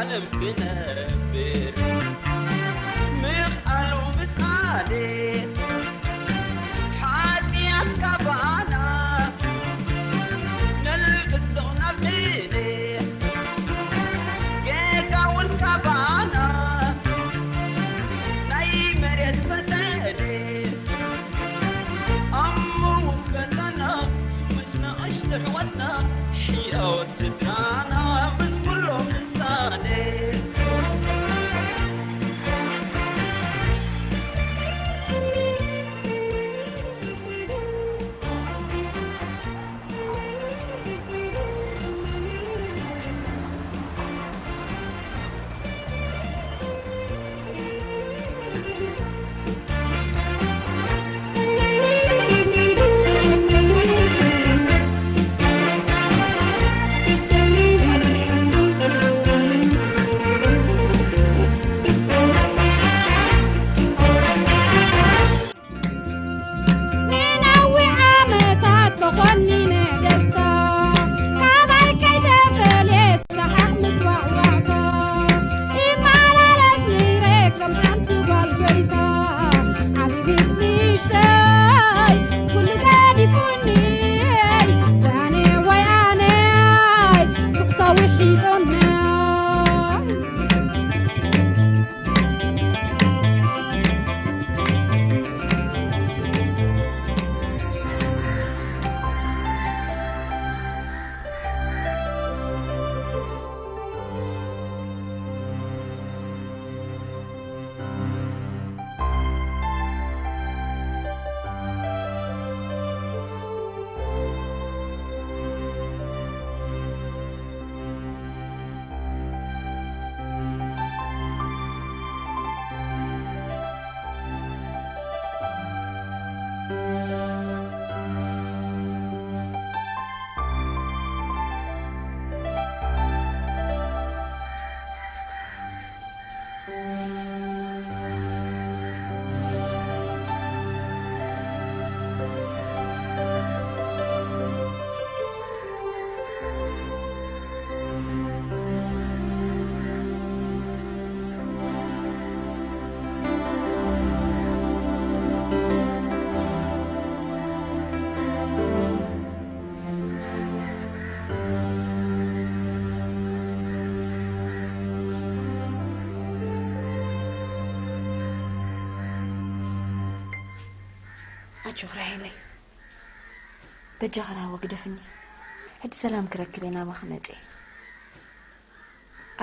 ክነብር ምኽኣሉ ምሳሌ ሓጢኣት ካባና ነልብሶ ናብ ድሌት ጌጋ እውን ካባና ናይ መሬት ፈተነ ኣሞ ወከለና ምስ ንእሽቶ ኣሕዋትና ሕያወት ስድራና ምስ ኩሎም ምሳሌ። ንነዊሕ ዓመታት ተኾኒነ ደስታ፣ ካባይ ከይተፈልየ ሰሓቕ ምስ ዋዕዋዕታ፣ ይመላለስ ነይረ ከም ሓንቲ ጓል ጎይታ። ዓብዪ ምስ ንእሽተይ ኩሉ ገዲፉኒ፣ ወይ ኣነ ወይ ኣነ ስቕታ ውሒጦኒ። ኣጆኺ ራሄለይ፣ በጃኺ ራህዋ ግደፍኒ። ሕጂ ሰላም ክረክብ እየ ናባኺ መጺኤ።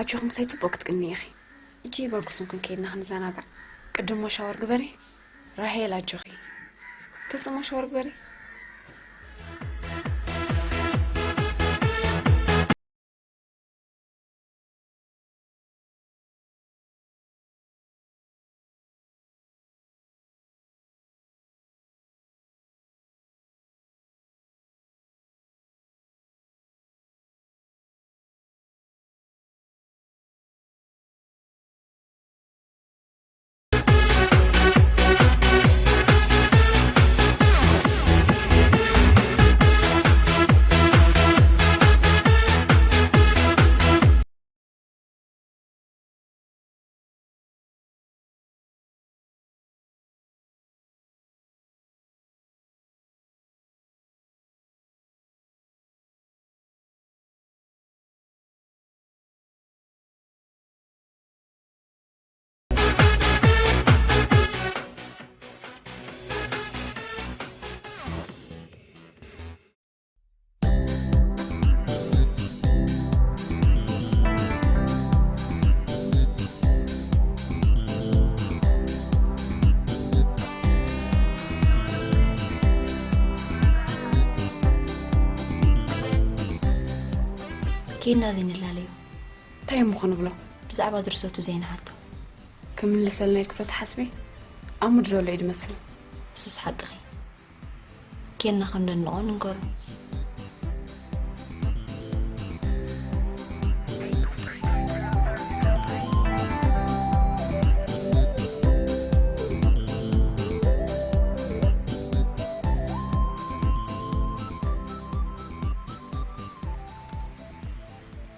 ኣጆኺ ምሳይ ጽቡቕ ክትቅኒ ኢኺ። እጂ በርኩስን ኩን ከይድና ክንዘናጋዕ። ቅድሞ ሻወር ግበሪ። ራሄል ኣጆኺ። ቅድሞ ሻወር ግበሪ። ኬና ዘይንላለዩ እንታይ እሞ ክንብሎ? ብዛዕባ ድርሰቱ ዘይንሓቶ። ክምልሰልና ኢልኪ ዶ ትሓስቢ? ኣብ ሙድ ዘሎ እዩ ዝመስል። እሱስ ሓቅኺ። ኬና ከም ደንቆ ንንገሮ።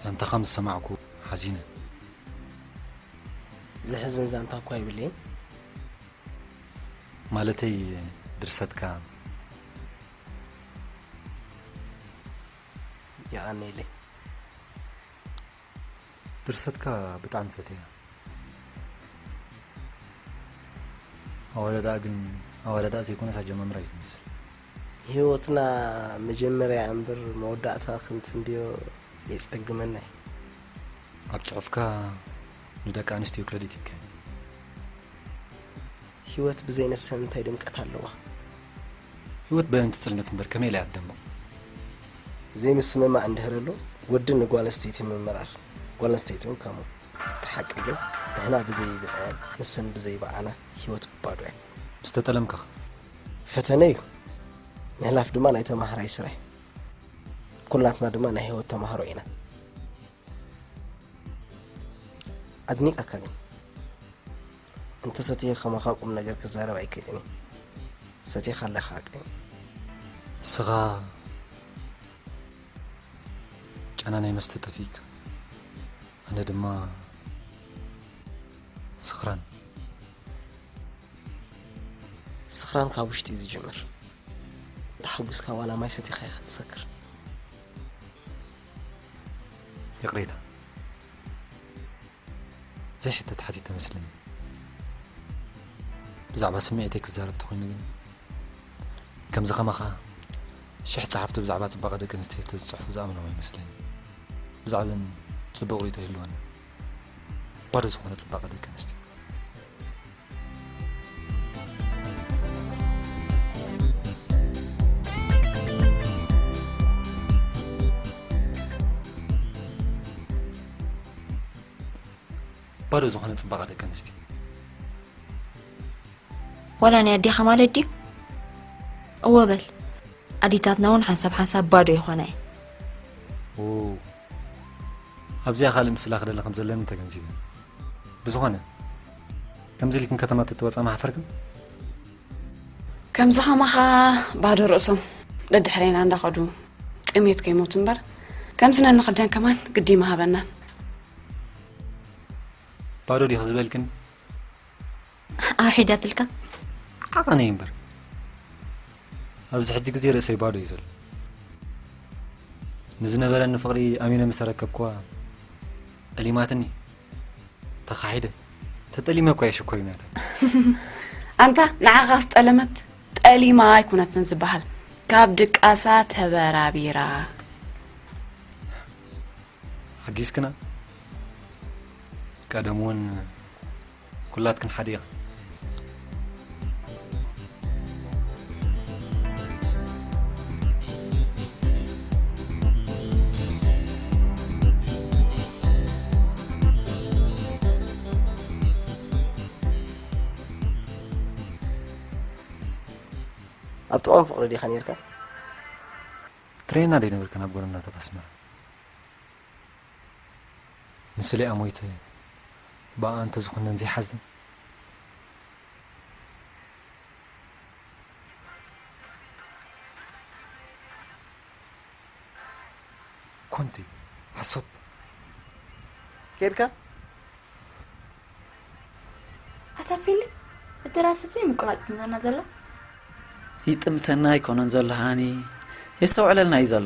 ዛንታኻ ምስ ሰማዕኩ ሓዚነ። ዘሕዝን ዛንታ እኳ ይብለይን። ማለተይ ድርሰትካ የቐንየለይ። ድርሰትካ ብጣዕሚ ፈትያ። ኣወዳድኣ ግን ኣወዳድኣ ዘይኮነስ ኣጀማምራ እዩ ዝመስል። ህይወትና መጀመርያ እምበር መወዳእታ ክንትንብዮ የጸግመና እዩ። ኣብ ጽሑፍካ ንደቂ ኣንስትዮ ክረዲት ይብካ። ህይወት ብዘይ ንሰን እንታይ ድምቀት ኣለዋ? ህይወት በእንቲ ጽልመት እምበር ከመይ ኢላ እያ ትደምቕ? ዘይምስምማዕ እንድህር ኣሎ፣ ወዲ ንጓል ኣንስተይቲ ምምራር፣ ጓል ኣንስተይቲ እውን ከምኡ። እቲ ሓቂ ግን ንሕና ብዘይ ብዕዐን ንሰን ብዘይ ብዓና ህይወት ባዶ እያ። ምስ ተጠለምካ ኸ? ፈተነ እዩ። ምሕላፍ ድማ ናይ ተማሃራይ ስራሕ እዩ። ኩላትና ድማ ናይ ህይወት ተማሃሮ ኢና። ኣድኒቀካ ግን እንተ ሰትየ ከማኻ ቁም ነገር ክዛረብ ኣይክእልን እየ። ሰቲኻ ኣለኻ ሓቀይ። ንስኻ ጨና ናይ መስተ ጠፊእካ፣ ኣነ ድማ ስኽራን። ስኽራን ካብ ውሽጢ እዩ ዝጅምር። ተሓጒስካ ዋላ ማይ ሰቲኻ ኢኻ ትሰክር። ይቕሬታ፣ ዘይሕተት ሓቲተ መስለኒ። ብዛዕባ ስምዒተይ ክዛረብ ተኾይኑ ግን፣ ከምዚ ከማኻ ሽሕ ጸሓፍቲ ብዛዕባ ጽባቐ ደቂ ኣንስትዮ ተዝጽሕፉ ዝኣምኖም ኣይመስለኒ። ብዛዕበን ጽቡቕ ርእይቶ ይህልወኒ። ባዶ ዝኾነ ጽባቐ ደቂ ኣንስትዮ። ባዶ ዝኾነ ጽባቐ ደቂ ኣንስትዮ። ዋላ ናይ ኣዴኻ ማለት ድዩ? እወ በል። ኣዴታትና እውን ሓንሳብ ሓንሳብ ባዶ ይኾና እየን። ኦ፣ ኣብዚኣ ካልእ ምስላ ክደሊ ከም ዘለኒ ተገንዚበ። ብዝኾነ፣ ከምዚ ኢልክን ከተማ ተተወጻ መሓፈርክን? ከምዚ ከማኻ ባዶ ርእሶም ደድሕሬና እንዳኸዱ ጥሜት ከይሞቱ እምበር፣ ከምዚ ነንኽደን ከማን ግዲ ምሃበናን። ባዶ ዲኺ ዝበልክን? ኣውሒዳትልካ? ዓቐነይ እምበር። ኣብዚ ሕጂ ግዜ ርእሰይ ባዶ እዩ ዘሎ። ንዝነበረኒ ፍቕሪ ኣሚነ ምስ ኣረከብክዋ፣ ጠሊማትኒ። ተኻሒደ። ተጠሊመ እኳ እየ ሽኮሪናታ። ኣንታ ንዓኻ ዝጠለመት ጠሊማ ኣይኮነትን ዝበሃል። ካብ ድቃሳ ተበራቢራ። ሓጊዝክና። ቀደም እውን ኩላትክን ሓደ ኢኽን። ኣብ ጥቕኦም ፍቕሪ ዲኻ ነርካ? ትሬና ደይ ነበርክን ኣብ ጎደናታት ኣስመራ? ንስሌኣ ሞይተ ብኣኣ እንተዝኹነን ዘይሓዝን። ኮንቲ፣ ሓሶት። ኬድካ? ኣታ ፊሊ፣ እቲ ራስ ብዘይ ምቁራጽ ትምታና ዘሎ? ይጥምተና ኣይኮነን ዘሎ ሃኒ፣ የስተውዕለልና እዩ ዘሎ።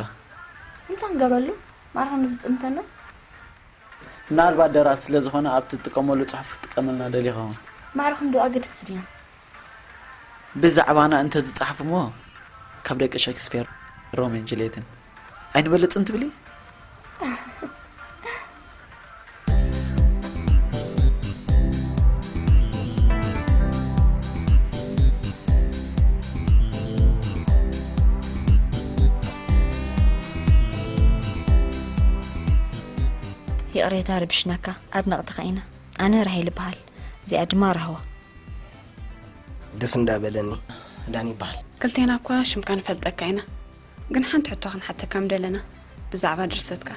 እንታይ ክንገብረሉ? ማራ ክንዲ ዝጥምተና? ምናልባት ደራሲ ስለ ዝኾነ ኣብቲ ትጥቀመሉ ጽሑፍ ክጥቀመልና ደልዩ ይኸውን። ማዕረ ክንዲ ኣገደስቲ ድዮም? ብዛዕባና እንተ ዝጸሓፉ እሞ ካብ ደቂ ሸክስፔር ሮሜን ጁልየትን ኣይንበልጽን ትብሊ? ይቕሬታ ረቢሽናካ፣ ኣድነቕትኻ ኢና። ኣነ ራሄል እበሃል፣ እዚኣ ድማ ራህዋ። ደስ እንዳበለኒ። ዳኒ ይበሃል። ክልቴና እኳ ሽምካ ንፈልጠካ ኢና፣ ግን ሓንቲ ሕቶ ክንሓተካ ምደለና ብዛዕባ ድርሰትካ።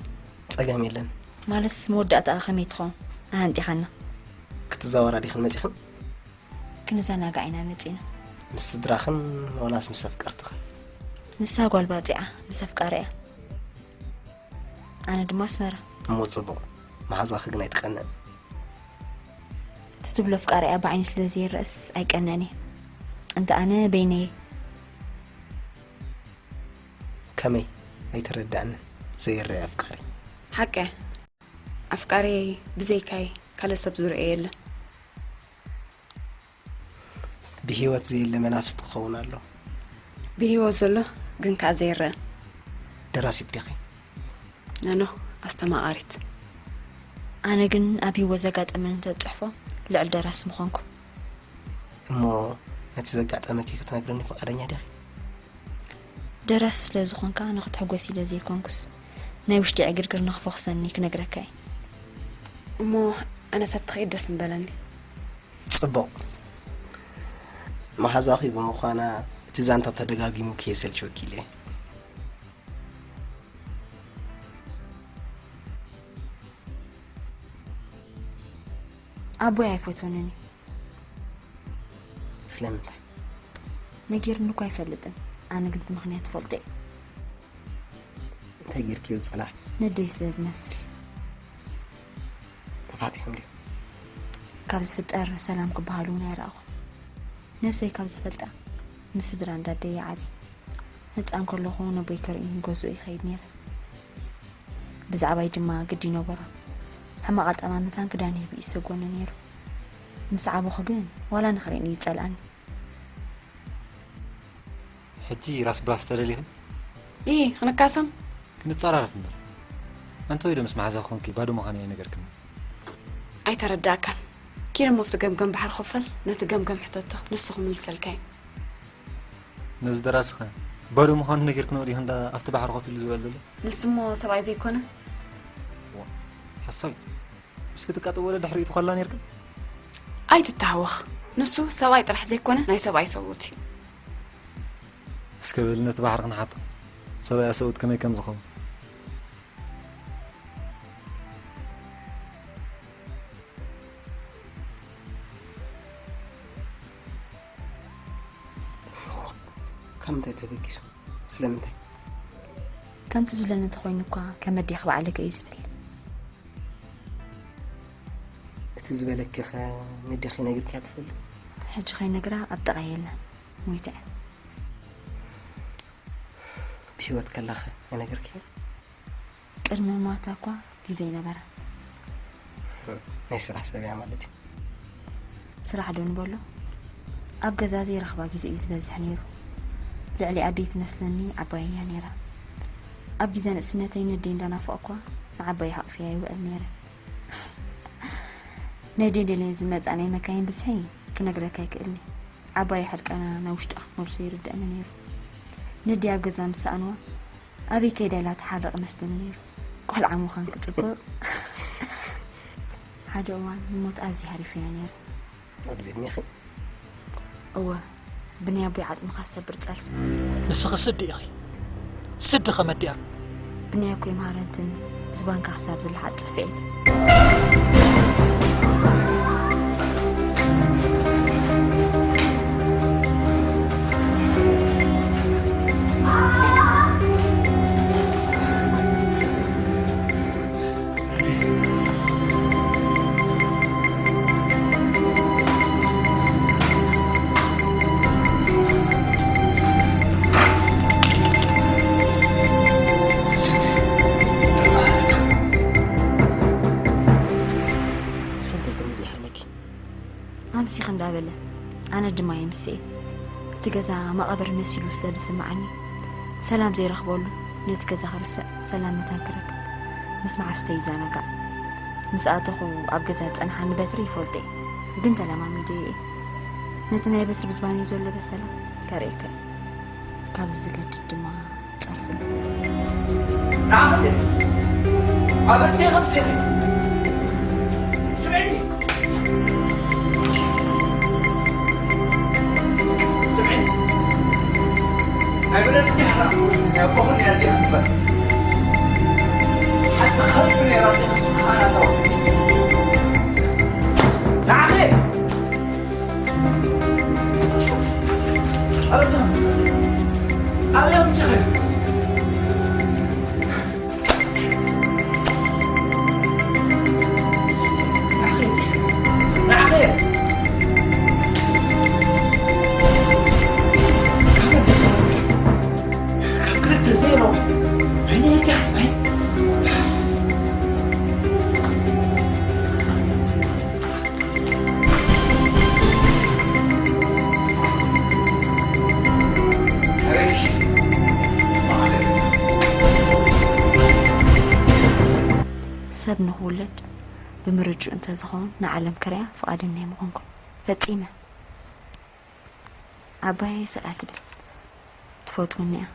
ጸገም የለን። ማለትስ መወዳእታኣ ከመይ ትኸውን? ኣሃንጢኻና። ክትዛወራ ዲኽን መጺኽን? ክንዘናጋዕ ኢና መጺና። ምስ ስድራኽን ዋላስ ምስ ኣፍቀርትኽን? ንሳ ጓል ባጽዓ ምስ ኣፍቃሪኣ። ኣነ ድማ ኣስመራ። እሞ ጽቡቕ። መሓዛኺ ግን ኣይትቀንእን። ትብሎ ኣፍቃሪኣ ብዓይኒ ስለ ዘይረእስ ኣይቀነን እየ። እንተ ኣነ በይነየ። ከመይ? ኣይተረዳእንን። ዘይረአ ኣፍቃሪ። ሓቀ ኣፍቃሪየይ ብዘይካይ ካልእ ሰብ ዝርእዮ የለን። ብህይወት ዘየለ መናፍስቲ ክኸውን ኣሎ። ብህይወት ዘሎ ግን ከኣ ዘይረአ። ደራሲት ዲኺ? ኖኖ፣ ኣስተማቓሪት። ኣነ ግን ኣብ ህይወት ዘጋጠመኒ እንተዝጽሕፎ ልዕሊ ደራሲ ምኾንኩ። እሞ ነቲ ዘጋጠመኪ ክትነግርኒ ፍቓደኛ ዲኺ? ደራሲ ስለ ዝኾንካ ንኽትሕጎስ ኢለ ዘይኮንኩስ ናይ ውሽጢ ዕግርግር ንኽፈኹሰኒ ክነግረካ እየ። እሞ ኣነ ተትኸይድ ደስ ምበለኒ። ጽቡቕ መሓዛኺ ብምዃና እቲ ዛንታ ተደጋጊሙ ከየሰልችወኪ ኢለ እየ። ኣቦይ ኣይፈትወንን እዩ። ስለምንታይ? ነጊርኒ እኳ ኣይፈልጥን። ኣነ ግን እቲ ምኽንያት እፈልጦ እየ። እንታይ ጌርክዮ ዝጸላዕ? ነደይ ስለ ዝመስል። ተፋቲሖም ድዮም? ካብ ዝፍጠር ሰላም ክበሃል እውን ኣይረኣኹን። ነብሰይ ካብ ዝፈልጣ ምስ ስድራ እንዳደየ ይዓቢ። ህፃን ከለኹ ነቦይ ከርኢ ገዝኡ ይኸይድ ነይረ። ብዛዕባይ ድማ ግዲ ነበሮ። ሕማቕ ኣጠማምታን ክዳን ሂቡ ይሰጎኒ ነይሩ። ምስ ዓበኹ ግን ዋላ ንኽርእየኒ ይጸልኣኒ። ሕጂ ራስ ብራስ ተደሊኺ? ኢሂ ክንካሰም? ክንጸራረፍ እምበር። ኣንተ ወይ ዶ ምስ መሓዛ ኮንኪ ባዶ ምዃነይ ኣይነገርክኒ? ኣይተረዳእካን። ኪድ እሞ ኣብቲ ገምገም ባሕሪ ክፈል ነቲ ገምገም ሕተቶ ንሱ ክምልሰልካ እዩ። ነዚ ደራሲ ኸ ባዶ ምዃኑ ነጊርክንኦ ዲኺ እንዳ ኣብቲ ባሕሪ ኮፍ ኢሉ ዝበል ዘሎ? ንሱ እሞ ሰብኣይ ዘይኮነ? ሓሳዊ። ምስ ክትቃጠው ወለ ድሕሪኡ ትኾላ ነይርክን? ኣይትተሃወኽ። ንሱ ሰብኣይ ጥራሕ ዘይኮነ ናይ ሰብኣይ ሰብኡት እዩ። እስከ በሊ ነቲ ባሕሪ ክንሓቶ። ሰብኣይ ሰብኡት ከመይ ከም ዝኸውን። ካብ ምንታይ ተበጊሱ? ስለምንታይ? ከምቲ ዝብለኒ እንተኾይኑ እኳ ከመድያኽ ባዕለይ ከ እዩ ዝብል። እቲ ዝበለኪኸ ነዴኺ ነጊርክያ ትፈልጢ? ሕጂ ከይነግራ ኣብ ጥቓ የለን። ሞይታ እያ። ብህይወት ከላኸ ኣይነገርክያ? ቅድሚ ሞታ እኳ ግዜ ኣይነበራን። ናይ ስራሕ ሰብ እያ ማለት እዩ። ስራሕ ዶ ንበሎ? ኣብ ገዛ ዘይረኽባ ግዜ እዩ ዝበዝሕ ነይሩ። ልዕሊ ኣደይ ትመስለኒ ዓባየይ እያ ነይራ። ኣብ ግዜ ንእስነተይ ነደይ እንዳናፈቕኳ ንዓባየይ ሓቑፈያ ይውዕል ነይረ። ናይ ደንደለይ ዝመጻ ናይ መካይን ብዝሒ ክነግረካ ኣይክእልኒ። ዓባየይ ሕርቃና ናብ ውሽጣ ክትመልሶ ይርድኣኒ ነይሩ። ነደይ ኣብ ገዛ ምስ ሰኣንዋ ኣበይ ከይዳ ኢላ ትሓርቕ መስለኒ ነይሩ። ቆልዓ ምዃን ክጽብቕ። ሓደ እዋን ንሞት ኣዝየ ሃሪፈያ ነይረ። ኣብዚ ዕድሜኺ? እወ፣ ብናይ ኣቦይ ዓጽሚ ካብ ዝሰብር ጸርፊ። ንስኺ ስዲ ኢኺ። ስዲ ከመዲኣ። ብናይ ኣኮይ መሃረንትን ህዝባን ካሕሳ ኣብ ዝለሓጥ ጽፍዒት። ስለምንታይ ከምዚ ይሃርመኪ? ኣምሲኺ እንዳበለ ኣነ ድማ የምስኤ። እቲ ገዛ መቓብር መሲሉ ስለ ዝስምዓኒ ሰላም ዘይረኽበሉ ነቲ ገዛ ክርስዕ ሰላም መታን ክረክብ ምስ መሓዙተይ ይዘናጋዕ። ምስ ኣተኹ ኣብ ገዛ ዝጸንሓኒ በትሪ ይፈልጦ እየ፣ ግን ተለማሚደዮ እየ። ነቲ ናይ በትሪ ብዝባነይ ዘሎ በሰላ ከርእየካ እየ። ካብዚ ዝገድድ ድማ ጸርፊ ኣሎ። ንዓኽን ኣበዴ ከምሲኺ ስምዕኒ ስምዕኒ ናይ ብረድቲ ሓራ ናይ ኣቦኹን ናይ ኣዴኹን እምበር ሓንቲ ኸልቢ ነይራ ኣዴኺ ንስኻ ናታ ወሰድኪ ንዓኺ ኣበይ ትኸንስ? ኣበይ ኣምሲኺ? ብምርጭኡ እንተዝኸውን ንዓለም ክሪኣ ፍቓደኛ ኣይምኾንኩን። ፈጺመ። ዓባየይ ስቕ እያ ትብል። ትፈትወኒ እያ።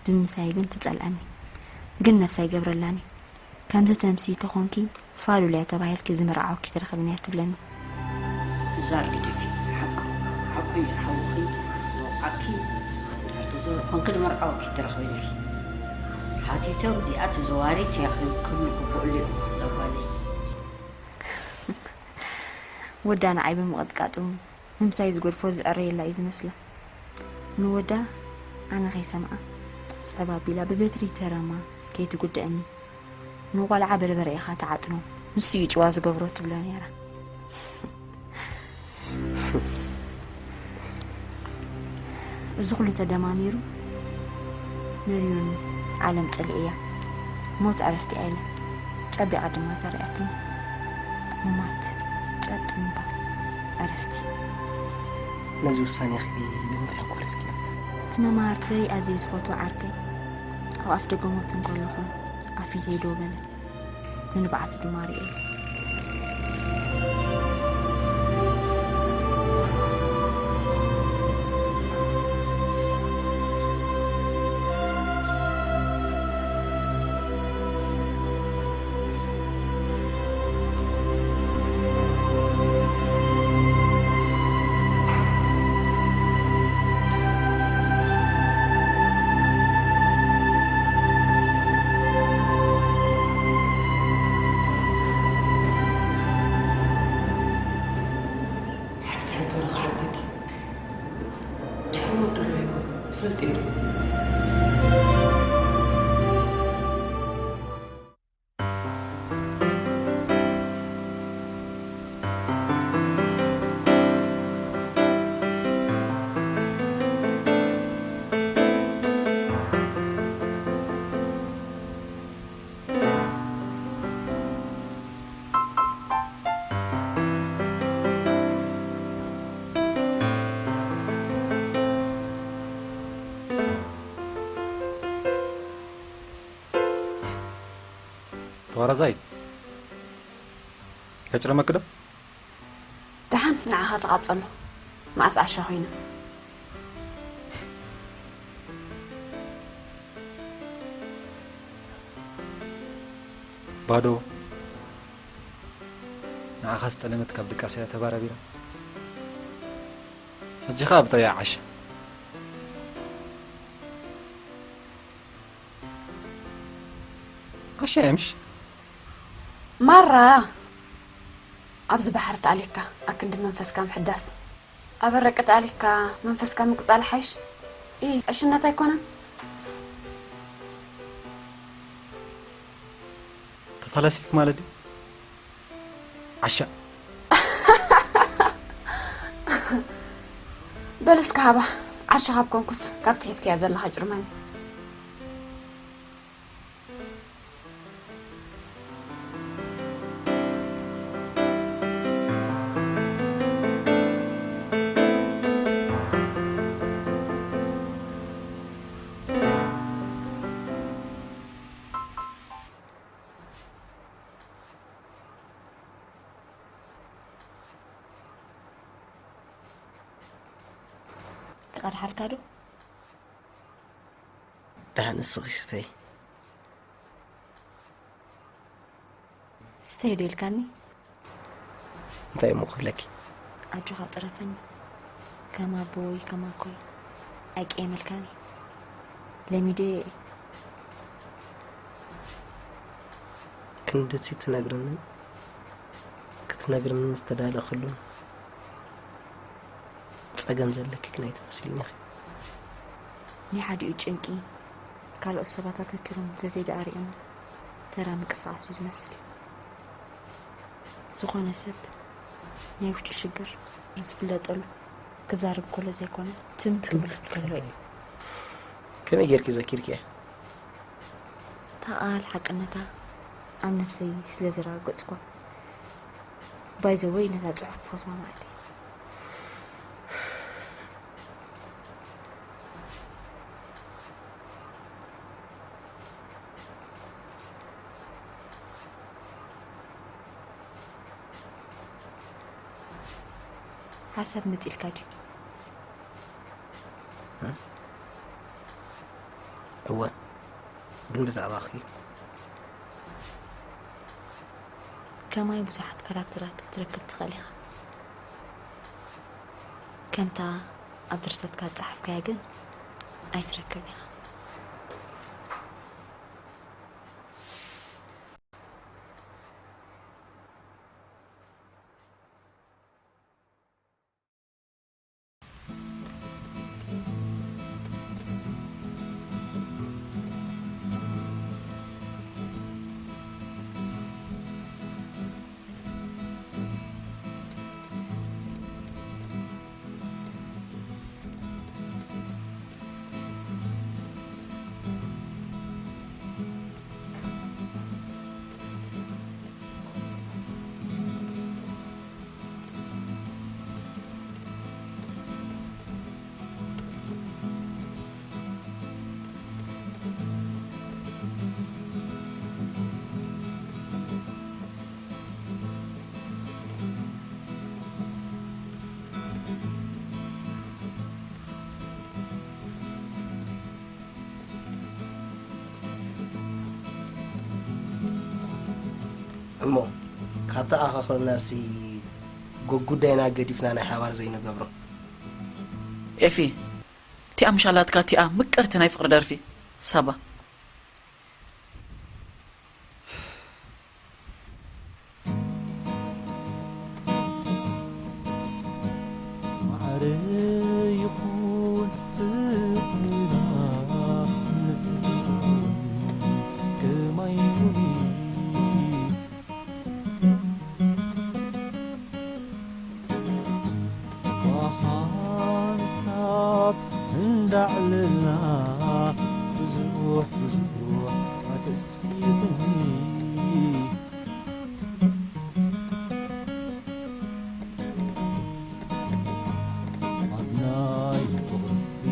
ብምሳይ ግን ትጸልኣኒ። ግን ነብሳ ኣይገብረላን እዩ። ከምዚ ተምሲ ተኾንኪ ፋሉልያ ተባሂልኪ ዝምርዓወኪ ትረኽብን እያ ትብለኒ። ዛር ግደፊ። ሓቁ፣ ሓቁ እዩ። ሓውኺ መውዓኪ ድሕርቲ ዘውር ኾንኪ ዝምርዓወኪ ትረኽብን ኢኺ። ሓቲቶም እዚኣ ተዘዋሪት እያ ክብሉ ክኽእሉ እዮም። ዘጓለይ። ወዳ ንዓይ ብምቕጥቃጡ ንምሳይ ዝገድፎ ዝዕረየላ እዩ ዝመስላ። ንወዳ ኣነ ከይሰምዓ ጽዕብ ኣቢላ ብበትሪ ተረማ ከይትጉድእኒ። ንቆልዓ በርበረ ኢኻ ትዓጥኖ፣ ንሱ እዩ ጭዋ ዝገብሮ ትብሎ ነይራ። እዚ ኩሉ ተደማሚሩ መሪሩኒ። ዓለም ጽልኢ እያ። ሞት ዕረፍቲ እያ ኢለ ጸቢቓ ድማ ተረኣትኒ። ምሟት፣ ጸጥ ምባል፣ ዕረፍቲ። ነዚ ውሳኔኺ ንምንታይ ኣቋሪጽክዮ? እቲ መማህርተይ ኣዝየ ዝፈትዎ ዓርከይ ኣብ ኣፍ ደገ ሞት እንከለኹ ኣብ ፊተይ ደው በለ። ንንብዓቱ ድማ ርእየ። ሓንቲ ሕቶ ዶ ክሓተኪ? ድሕሪ ሞት ዘሎ ህይወት ትፈልጥዮ ዶ? ተዋራዛይት፣ ከጭረመኪ ዶ? ደሓን ንዓኻ ተቓጸሎ። መዓስ ዓሻ ኮይና? ባዶ። ንዓኻ ዝጠለመት ካብ ድቃስ እያ ተባራቢራ። ሕጂ ኸኣ ብጠያ ዓሻ። ዓሻ እያ ምሽ? ማራ፣ ኣብዚ ባሕሪ ተኣሊካ ኣክንዲ መንፈስካ ምሕዳስ። ኣብ ኣረቂ ተኣሊካ መንፈስካ ምቅጻል ሓይሽ። ኢ፣ ዕሽነት ኣይኮነን? ተፈላሲፍክ ማለት ድዩ? ዓሻ። በል እስከ ሃባ፣ ዓሻ ካብ ኮንኩስ ካብቲ ሒዝካያ ዘለኻ ጭርመኒ። ክቐድሓልካ ዶ? ደሓን እስኺ ስተይ። ስተይ ዶ ኢልካኒ? እንታይ እሞ ክብለኪ? ኣጆኻ ጽረፈኒ። ከም ኣቦይ፣ ከም ኣኮይ ኣይቀየመልካን እየ። ለሚደዮ እየ። ክንድቲ ትነግርንን ክትነግርንን ዝተዳለኽሉን ጸገም ዘለኪ ግን ኣይትመስልን ኢኺ። ናይ ሓዲኡ ጭንቂ ካልኦት ሰባት ኣተኪሮም እንተዘይደኣ ርእዮሞ ተራ ምንቅስቓስ እዩ ዝመስል። ዝኾነ ሰብ ናይ ውሽጡ ሽግር ዝፍለጠሉ ክዛረብ ከሎ ዘይኮነስ ትም ክብል ከሎ እዩ። ከመይ ጌርኪ ዘኪርክያ? እታ ቃል ሓቅነታ ኣብ ነብሰይ ስለ ዘረጋገጽኳ። ባይ ዘ ወይ ነታ ጽሑፍ ክፈትዋ ማለት እየ። ሓሳብ መጺእልካ ድዩ? እወ፣ ግን ብዛዕባኺ። ከማይ ብዙሓት ካራክተራት ክትረክብ ትኽእል ኢኻ። ከምታ ኣብ ድርሰትካ ዝጸሓፍካያ ግን ኣይትረክብን ኢኻ። እሞ፣ ካብ ተኣኻኸብናሲ፣ ጎ-፣ ጉዳይና ገዲፍና ናይ ሓባር ዘይንገብሮ። ኤፊ፣ እቲኣ ምሻላትካ፣ እቲኣ ምቅርቲ ናይ ፍቅሪ ደርፊ፣ ሳባ። ማዕረ ይኹን ፍቕርና ንስኹም ከማይ ትብሊ። ብሓንሳብ እንዳዕለልና ብዙሕ ብዙሕ ኣተስፊኽኒ። ኣብ ናይ ፍቕሪ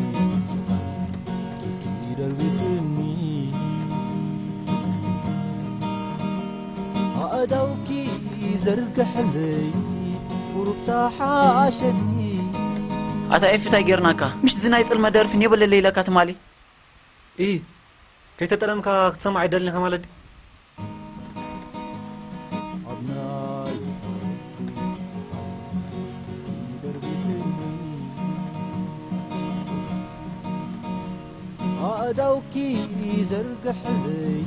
ስቓይ ኪድኪ ደርቢኽኒ። ኣእዳውኪ ዘርግሕለይ ቁሩብ ተሓሸኒ። ኣታ ኤፊ፣ ታይ ጌርናካ? ምሽ እዚ ናይ ጥልመት ደርፊ ኔበለለይ ኢለካ ትማሊ። ኢ፣ ከይተጠለምካ ክትሰማዕ ኣይደልን ኢኻ ማለት ድዩ? ኣብ ናይ ፍቕሪ ስቓይ ደርቢኽኒ። ኣእዳውኪ ዘርግሕለይ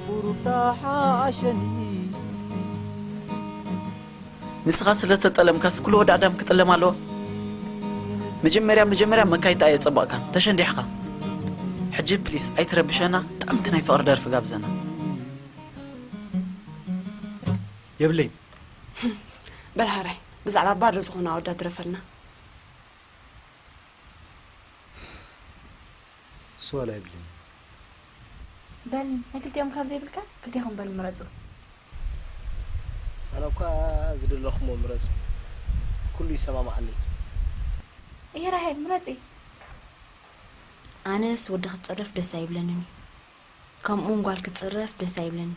ቁሩብ ተሓሸኒ። ንስኻ ስለ ተጠለምካስ ኩሉ ወዲ ኣዳም ክጥለም ኣለዎ? መጀመርያ መጀመርያ መካይታ ኣየጸበቕካን፣ ተሸንዲሕኻ። ሕጂ ፕሊስ ኣይትረብሸና፣ ጠምቲ ናይ ፍቕሪ ደርፊ ጋብዘና። የብለይን። በል ሃራይ፣ ብዛዕባ ባዶ ዝኾኑ ኣወዳት ድረፈልና። እሱ ዋላ የብለይን። በል ናይ ክልቲኦም ካብ ዘይብልካ ክልቴኹም በል ምረጹ። ኣነ እኳ ዝደለኹሞ ምረጹ፣ ኩሉ ይሰማማዓኒ። እየ ራሄል ምረጺ። ኣነስ ወዲ ክትጽረፍ ደስ ኣይብለንን እዩ። ከምኡ እውን ጓል ክትጽረፍ ደስ ኣይብለንን።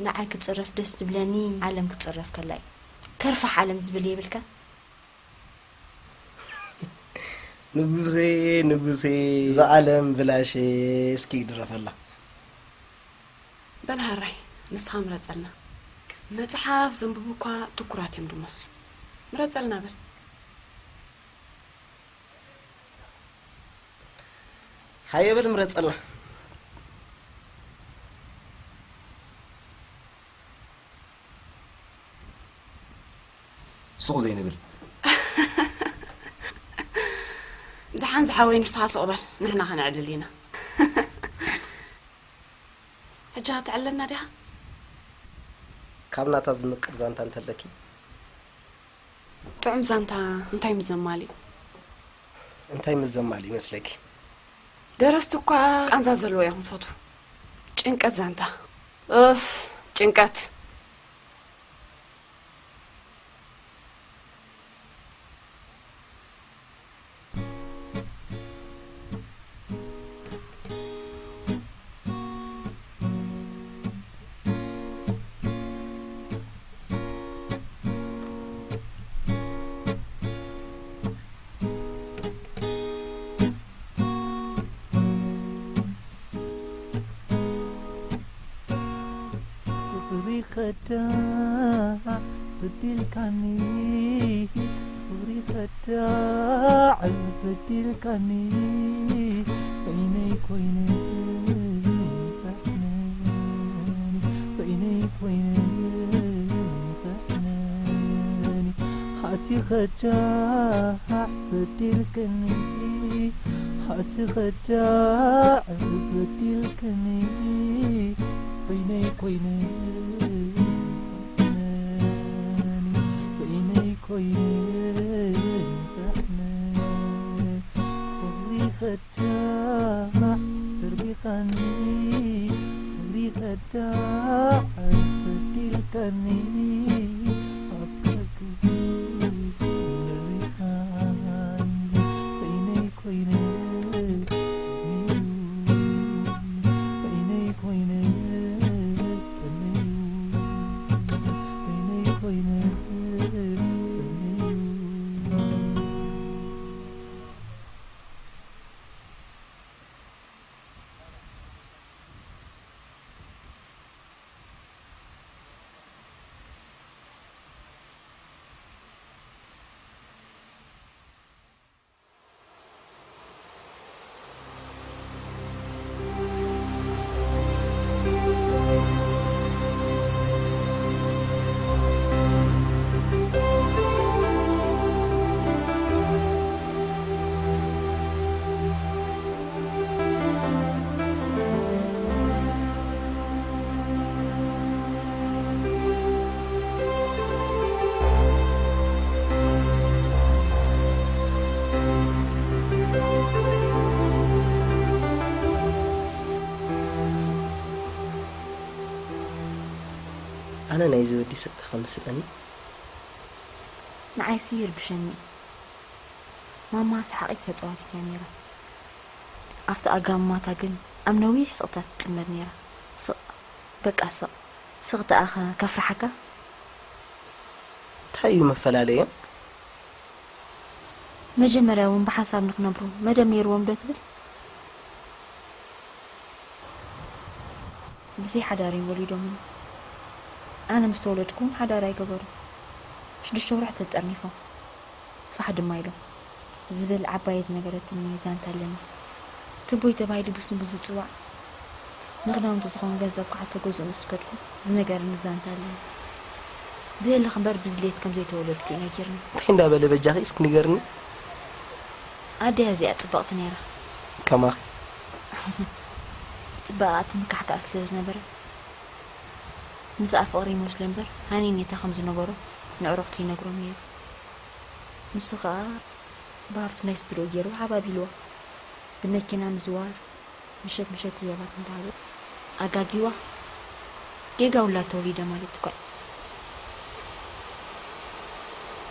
ንዓይ ክትጽረፍ ደስ ትብለኒ ዓለም ክትጽረፍ ከላ እዩ። ከርፋሕ ዓለም ዝብል የብልካ። ንጉሴ፣ ንጉሴ፣ እዛ ዓለም ብላሸ፣ እስኪ ድረፈላ። በል ሃራይ፣ ንስኻ ምረጸልና። መጽሓፍ ዘንብቡ እኳ ትኩራት እዮም ዝመስሉ። ምረጸልና በል። ሃየ በል ምረጸልና። ሱቕ ዘይንብል። ደሓን ዝሓወይ ንስኻ ሱቕ በል፣ ንሕና ከነዕልል ኢና። ሕጂ ኸ ተዕልለና ዲኻ? ካብ ናታ ዝምቅር ዛንታ እንተለኪ? ጥዑም ዛንታ እንታይ ምስ ዘማልእ እዩ? እንታይ ምስ ዘማልእ ይመስለኪ? ደረስቲ እኳ ቃንዛ ዘለዎ እዮም ዝፈትዉ። ጭንቀት ዛንታ። ኡፍ፣ ጭንቀት። ከዳዕ በዲልካኒ፣ ፍቕሪ ከዳዕ በዲልካኒ፣ በይነይ ኮይነ ፈሕነኒ፣ በይነይ ኮይነ ፈሕነኒ። ሃቲ ከዳዕ በዲልክኒ፣ ሃቲ ከዳዕ በዲልክኒ፣ በይነይ ኮይነ ፈሕነኒ፣ በይነይ ኮይነ ፈሕነኒ። ፍቕሪ ከዳዕ ደርቢኻኒ፣ ፍቕሪ ከዳዕ በዲልካኒ፣ ኣብ ከክስ ደሪኻኒ፣ በይነይ ኮይነ ጸሚዩ፣ በይነይ ኮይነ ጸሚዩ፣ በይነይ ኮይነ ጸሚዩ። ኣነ ናይዚ ወዲ ስቕታ ከም ዝስእነኒ። ንዓይሲ ይርብሸኒ። ማማ ሰሓቒት ተጻዋቲት እያ ነይራ። ኣብቲ ኣግራምማታ ግን ኣብ ነዊሕ ስቕታ ትጽመድ ነይራ። ስቕ፣ በቃ ስቕ። ስቕ ደኣኸ ከፍርሓካ? እንታይ እዩ መፈላለዮም? መጀመርያ እውን ብሓንሳብ ንኽነብሩ መደብ ነይርዎም ዶ ትብል? ብዘይ ሓዳር እዮም ወሊዶምኒ። ኣነ ምስ ተወለድኩ እውን ሓዳር ኣይገበሩን። ሽዱሽተ ወርሒ ተጠርኒፎም ፋሕ ድማ ኢሎም ዝብል ዓባየ ዝነገረትኒ ዛንታ ኣለኒ። ትቦይ ተባሂሉ ብስሙ ዝጽዋዕ፣ ንኽዳውንቲ ዝኸውን ገንዘብ ክሓቶ ገዝኡ ምስ ከድኩ ዝነገረኒ ዛንታ ኣለኒ። ብህልኽ እምበር ብድሌት ከም ዘይተወለድኩ እዩ ነጊርኒ። እንታይ እንዳበለ በጃኺ እስኪ ንገርኒ? ኣደይ ኣዚኣ ጽብቕቲ ነይራ። ከማኺ። ብጽባቐኣ ትምካሕ ከኣ ስለ ዝነበረት፣ ምስኣ ፍቕሪ ይመስሎ እምበር ሃኒኔታ ከም ዝነበሮ ንዕሩኽቱ ይነግሮም ነይሩ። ንሱ ኸኣ ብሃብቲ ናይ ስድርኡ ገይሩ ሓባቢልዋ። ብመኪና ምዝዋር፣ ምሸት ምሸት ህያባት እንዳሃበ ኣጋጊዋ። ጌጋ ውላድ ተወሊደ ማለት እኳ እዩ።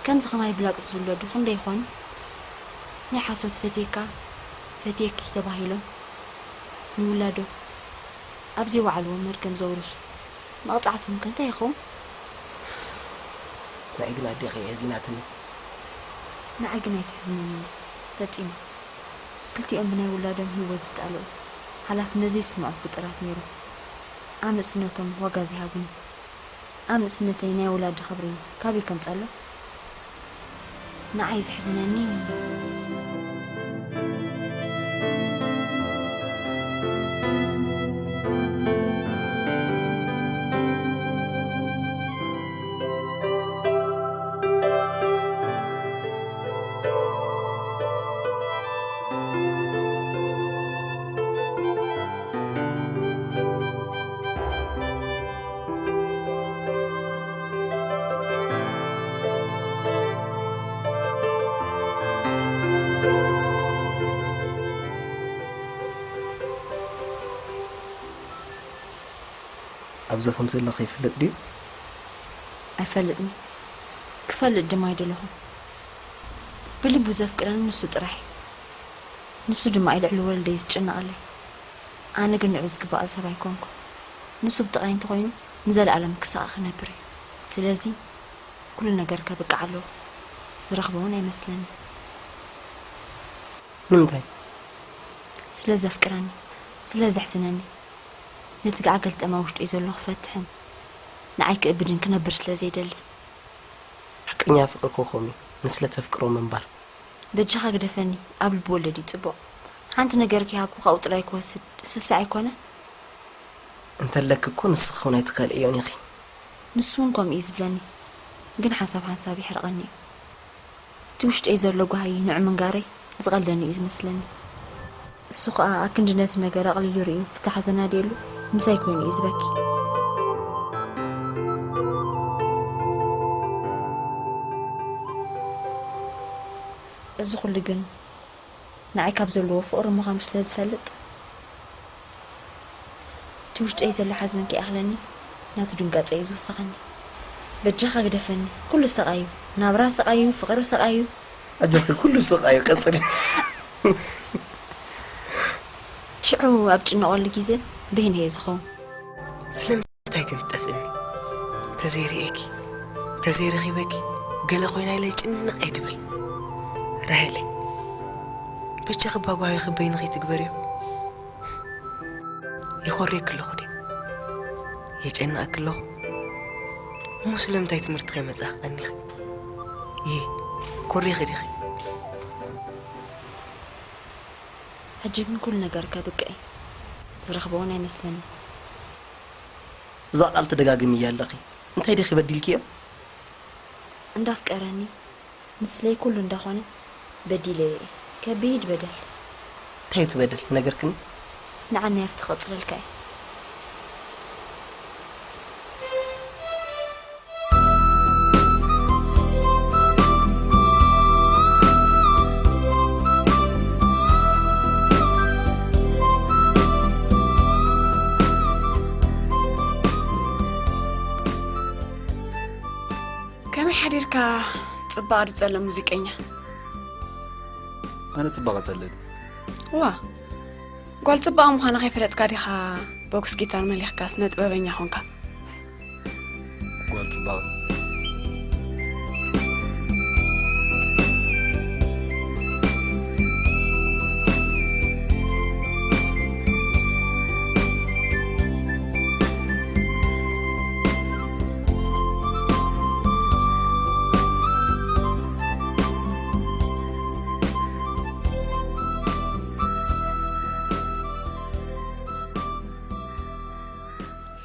ከምዚ ከማይ ብላቅጺ ዝውለዱ ክንደይ ይኾኑ? ናይ ሓሶት ፈትየካ፣ ፈትየኪ ተባሂሎም ንውላዶም ኣብ ዘይወዓልዎ መርገም ዘውርሱ መቕጻዕቶም ከ እንታይ ይኸውን? ንዓይ ግን ኣዴኺ የሕዚናትኒ። ንዓይ ግን ኣይትሕዝነኒ እንዶ፣ ፈጺማ። ክልቲኦም ብናይ ውላዶም ህይወት ዝጣልዑ፣ ሓላፍነት ዘይስምዖም ፍጡራት ነይሮም። ኣብ ንእስነቶም ዋጋ ዘይሃቡኒ። ኣብ ንእስነተይ ናይ ወላዲ ክብሪ ካበይ ከምጸሎም? ንዓይ ዘሕዝነኒ፣ ኣብዚ ከም ዘለኺ ይፈልጥ ድዩ? ኣይፈልጥን። ክፈልጥ ድማ ኣይደለኹን። ብልቡ ዘፍቅረኒ ንሱ ጥራሕ እዩ። ንሱ ድማ እዩ ልዕሊ ወለደይ ዝጭነቐለይ። ኣነ ግን ንዕኡ ዝግባእ ሰብ ኣይኮንኩን። ንሱ ብጥቓይ እንተኾይኑ ንዘለኣለም ክሳቐ ክነብር እዩ። ስለዚ ኩሉ ነገር ከብቅዕ ኣለዎ። ዝረኽቦ እውን ኣይመስለኒ። ንምንታይ? ስለ ዘፍቅረኒ፣ ስለ ዘሕዝነኒ። ነቲ ጋዕ ገልጠማ ውሽጠይ ዘሎ ክፈትሕን ንዓይ ክእብድን ክነብር ስለ ዘይደሊ። ሓቀኛ ፍቕሪ ኮኾም እዩ፣ ንስለ ተፍቅሮ ምንባር። በጃኻ ግደፈኒ፣ ኣብ ልቢ ወለድ እዩ ጽቡቕ። ሓንቲ ነገር ከይሃብኩ ካብኡ ጥራይ ክወስድ ስስዕ ኣይኮነ? እንተለኪ እኮ ንስኺ እውን ኣይትከልእዮን ኢኺ። ንሱ እውን ከምኡ እዩ ዝብለኒ፣ ግን ሓንሳብ ሓንሳብ የሕርቐኒ እዩ። እቲ ውሽጠይ ዘሎ ጓሂ ንዑ ምንጋረይ ዝቐለኒ እዩ ዝመስለኒ። እሱ ኸኣ ኣክንዲ ነቲ ነገር ኣቕልዩ ርእዩ ፍታሕ ዘናድየሉ ምሳይ ኮይኑ እዩ ዝበኪ። እዚ ኩሉ ግን ንዓይ ካብ ዘለዎ ፍቕሪ ምዃኑ ስለ ዝፈልጥ፣ እቲ ውሽጠይ ዘሎ ሓዘን ከይኣኽለኒ ናቱ ድንጋጸ እዩ ዝውስኸኒ። በጃኻ ግደፈኒ። ኩሉ ሰቓይ እዩ። ናብራ ሰቓይ እዩ፣ ፍቕሪ ሰቓይ እዩ። ኣጆኺ፣ ኩሉ ሰቓይ እዩ። ቀጽሊ። ሽዑ ኣብ ጭነቐሉ ግዜ በይነይ እየ ዝኸውን። ስለምንታይ ግን ትጠፍእኒ? ተዘይርእየኪ፣ ተዘይረኺበኪ ገለ ኮይና ኢለ ጭንቕ እየ ድብል። ራሄለይ፣ በጃኺ ባጓሂኺ በይንኺ ትግበርዮ። ይኾርየኪ ኣለኹ ድየ? የጨንቐኪ ኣለኹ? እሞ ስለምንታይ ትምህርቲ ከይመጻኺ ቀኒኺ? ይሂ፣ ኮሪኺ ዲኺ? ሕጂ ግን ኩሉ ነገር ከብቅዕ እዩ። ዝረኽቦ እውን ኣይመስለኒ። እዛ ቃል ትደጋግምያ ኣለኺ። እንታይ ዲኺ በዲልክዮ? እንዳፍቀረኒ፣ ንስለይ ኩሉ እንዳኾነ በዲለዮ እየ። ከቢድ በደል። እንታይ እቲ በደል? ነገርክኒ? ንዓኒ ኣብቲ ክቕጽለልካ እየ። ከመይ ሓዲርካ ጽባቕ ድጸለ ሙዚቀኛ? ኣነ ጽባቐ ጸልእ። ዋ፣ ጓል ጽባቐ ምዃና ከይፈለጥካ ዲኻ ቦክስ ጊታር መሊኽካ ስነ ጥበበኛ ኾንካ? ጓል ጽባቐ።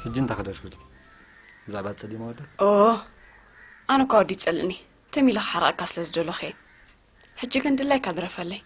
ሕጂ እንታይ ክደርፍ ኢልኪ? ብዛዕባ ትጸልኢ መወዳእታ? ኦ፣ ኣነ እኳ ወዲ ይጸልእኒ። ትም ኢለ ክሓርቐካ ስለ ዝደለኹ እየ። ሕጂ ግን ድላይካ ድረፈለይ።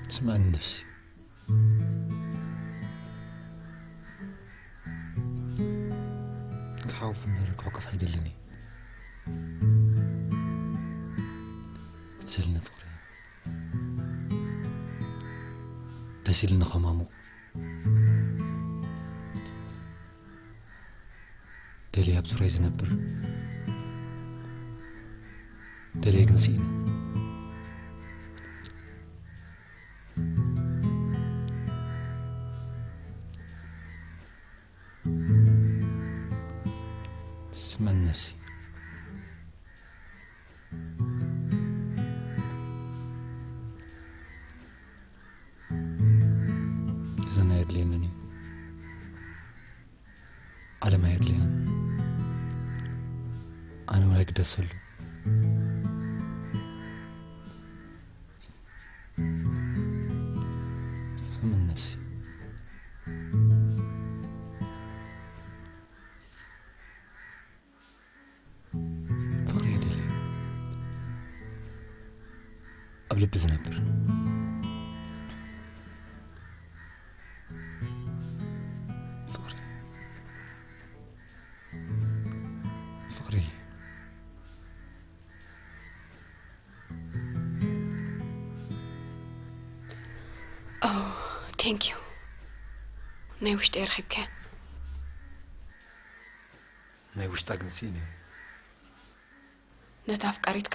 ስምዕኒ ነፍሲ። ክሓውፍ እምበር ክሕኮፍ ኣይደልን እየ። ደስ ኢልኒ ፍቕሪ። ደስ ኢልኒ ከማሙቕ። ደልየ ኣብ ዙርያይ ዝነብር። ደልየ ግን ስኢነ። ስምዕኒ ነፍሲ። እዘን ኣየድልየንን እዩ። ዓለም ኣየድልያን። ኣነ እውን ኣይግደሰሉ። ስምዕኒ ነፍሲ። ፍቕሪ የድሊ። ኣብ ልቢ ዝነብር ፍቕሪ። ፍቕሪ። ኦ፣ ቴንክ ዩ። ናይ ውሽጢ ረኺብካያ። ናይ ውሽጣ ግን ስኢነ። ነታ ኣፍቃሪትካ?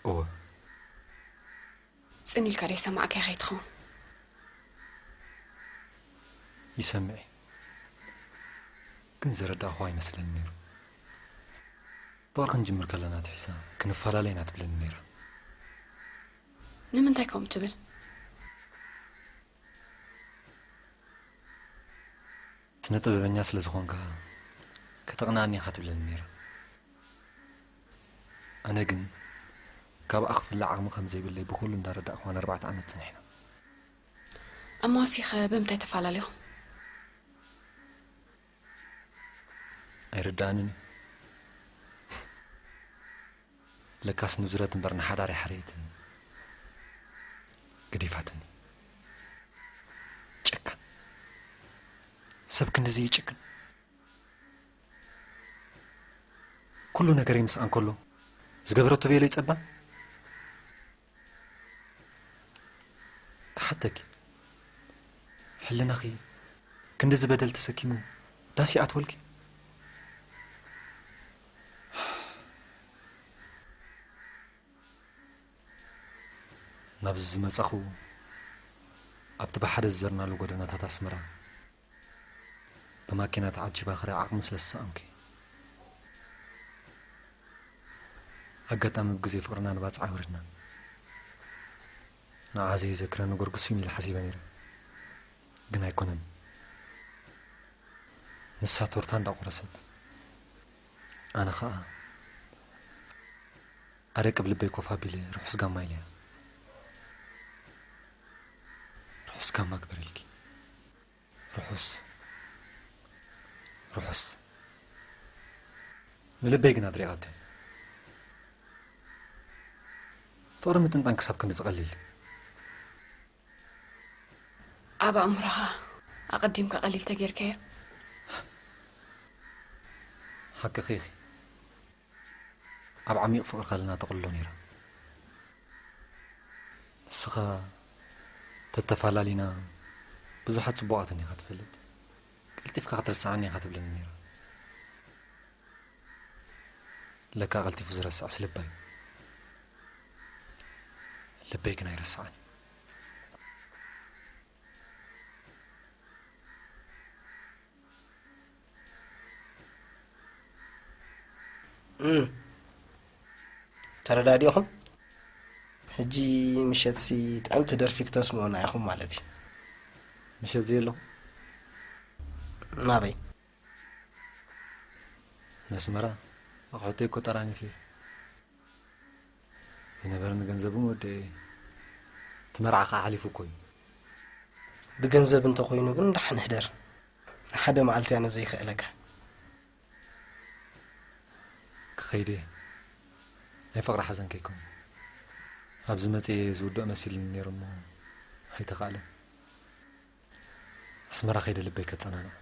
እወ። ጽን ኢልካ ደይሰማዕካያ ከይትኸውን። ይሰምዕ እዩ። ግን ዝረዳእኹዋ ኣይመስለኒ ነይሩ። ፍቕሪ ክንጅምር ከለና ትሒዛ ክንፈላለ ኢና ትብለኒ ነይራ። ንምንታይ ከምኡ ትብል? ስነ ጥበበኛ ስለ ዝኾንካ ከተቕንኣኒ ኢኻ ትብለኒ ነይራ። ኣነ ግን ካብኣ ክፍለ ዓቕሚ ከም ዘይብለይ ብኹሉ እንዳረዳእኹዋ ንኣርባዕተ ዓመት ጸኒሕና። እሞ ኣሲኸ ብምንታይ ተፈላለኹም? ኣይርድኣንን እዩ። ለካስ ንዙረት እምበር ንሓዳር ኣይሓረየትን። ገዲፋትኒ። ጨካን ሰብ ክንድዚ ይጭክን። ኩሉ ነገረይ ምስኣ እንከሎ ዝገበረቶ ቤሎ ይጸባ። ክሓተኪ፣ ሕልናኺ ክንድዚ በደል ተሰኪሙ ዳስ ይኣትወልኪ? ናብዚ ዝመጻኹ ኣብቲ ብሓደ ዝዘርናሉ ጎደናታት ኣስመራ ብማኪና ተዓጂባ ክርኢ ዓቕሚ ስለ ዝሰኣንኩ። ኣጋጣሚ ብግዜ ፍቕርና ንባጽዕ ኣይወረድናን። ንዓ ዘየዘክረኒ ጎርጉስ እዩ ኢለ ሓሲበ ነይረ። ግን ኣይኮነን። ንሳ ቶርታ እንዳቆረሰት ኣነ ኸኣ ኣረቂ ብልበይ ኮፍ ኣቢለ ርሑስ ጋማ ኢለያ። ርሑስ ጋማ ግበረልኪ። ርሑስ ርሑስ ንልበይ ግን ኣድሪቓቶ። ፍቕሪ ምጥንጣን ክሳብ ክንዲ ዝቐሊል። ኣብ ኣእምሮኻ ኣቐዲምካ ቀሊል ተጌርካዮ። ሓቅኺ ኢኺ። ኣብ ዓሚቕ ፍቕሪ ከለና ተቕልሎ ነይራ። ንስኻ ተተፋላሊና ብዙሓት ጽቡቓት እንዲኻ ትፈልጥ። ቀልጢፍካ ክትርስዓኒ ኢኻ ትብለኒ ነይራ። ለካ ቀልጢፉ ዝረስዕስ ልባይ። ልበይ ግን ኣይረስዓን። እም። ተረዳዲእኹም? ሕጂ ምሸትሲ ጥዕምቲ ደርፊ ክተስምዑና ኢኹም ማለት እዩ። ምሸት ዘየለኹ ናበይ? ነስመራ ኣቑሑተይ እኮ ጠራኒፈ ዝነበረኒ ገንዘብ እውን ወደ እቲ መርዓ ከዓ ሓሊፉ እኮ እዩ። ብገንዘብ እንተኾይኑ ግን ደሓን ህደር። ንሓደ መዓልቲ ኣነ ዘይክእለካ። ክኸይድ እየ። ናይ ፍቕሪ ሓዘን ከይከውን ኣብዚ መፅየ ዝውድኦ መሲሉኒ ነይሩ እሞ ኣይተኻእለን። ኣስመራ ከይደ ልበይ ከጸናንዕ።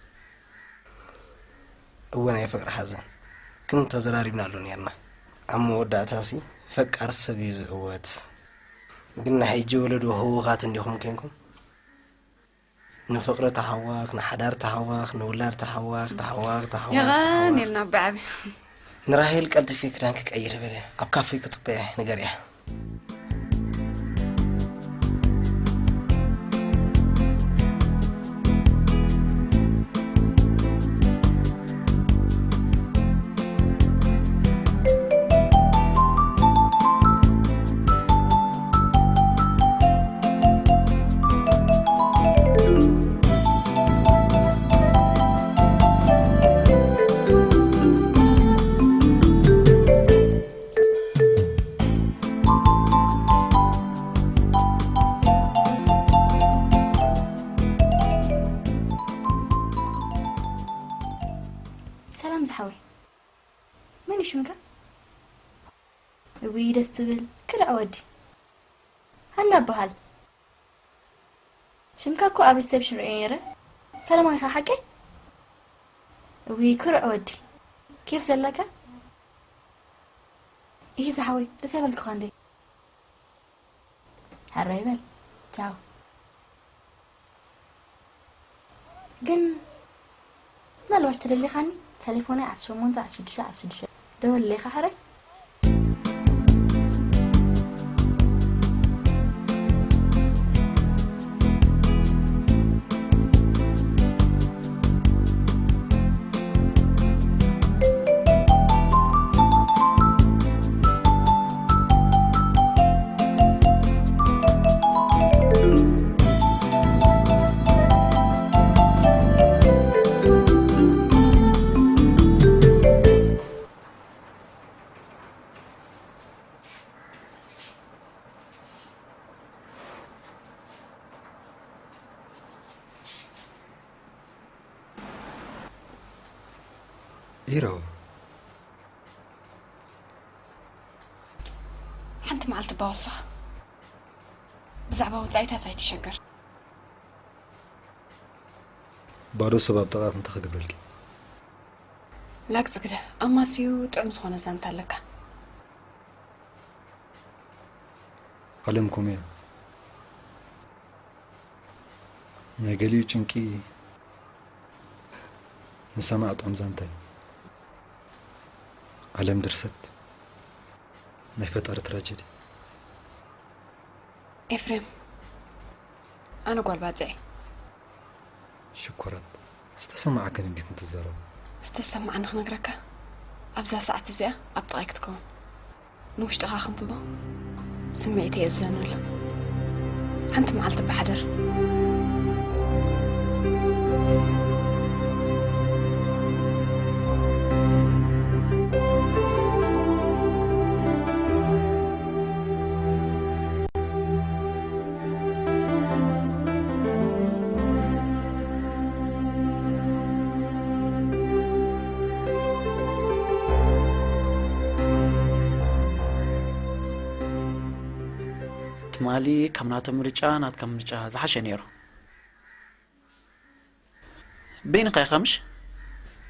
እወ ናይ ፍቕሪ ሓዘን ግን ተዘራሪብናሉ ነርና። ኣብ መወዳእታሲ ፈቃር ሰብ እዩ ዝዕወት። ግን ናይ ሕጂ ወለዶ ህውኻት እንዲኹም ኮንኩም ንፍቕሪ ተሃዋኽ፣ ንሓዳር ተሃዋኽ፣ ንውላድ ተሃዋኽ፣ ተሃዋኽ፣ ተሃዋኽ፣ የቐን ተሃዋኽ። የልና ብዓቢ ንራሄል ቀልጥፊ ክዳን ክቀይር በለ ኣብ ካፌ ክጽበያ ንገርያ። ሰላም ዝሓወይ፣ መን እዩ ሽምካ? እውይ ደስ ትብል ክርዕ ወዲ። ሃና እበሃል። ሽምካ እኮ ኣብ ሪሰፕሽን ርእየ ነይረ። ሰላማዊ ኢኻ ሓቀይ? እውይ ክርዕ ወዲ። ኬፍ ዘለካ? ኢሂ ዝሓወይ፣ ደስ ኣይበልክኻ እንዴ? ሕራይ በል። ቻው። ግን ምናልባሽ ተደሊኻኒ ተሌፎነይ ዓሰርተ ሸሞንተ ዓሰርተ ሽዱሽተ ዓሰርተ ሽዱሽተ ደወለለይ ኢኻ ሕራይ። ሂሮ። ሓንቲ መዓልቲ ባወስኽ ብዛዕባ ወጻኢታት ኣይትሸገር። ባዶ ሰብ ኣብ ጥቓ ክንተ ክገብረልኪ? ላግጽ ግደ ኣማስዩ ጥዑም ዝኾነ ዛንታ ኣለካ። ዓለም ከምኡ እያ። ናይ ገሊኡ ጭንቂ ንሰማዕ ጥዑም ዛንታ እዩ። ዓለም ድርሰት ናይ ፈጣሪ ትራጀዲ። ኤፍሬም፣ ኣነ ጓል ባጽዕ። ሽኮራት ዝተሰማዓክን እንዲኹም ትዛረቡ። ዝተሰማዓኒ ክነግረካ ኣብዛ ሰዓት እዚኣ ኣብ ጥቓይ ክትከውን ንውሽጥኻ ክንብቦ ስምዒት የእዘነሉ። ሓንቲ መዓልቲ ብሓደር ትማሊ ካብ ናቶም ምርጫ ናትካ ምርጫ ዝሓሸ ነይሩ። በይንኻ ኢኻ ምሽ?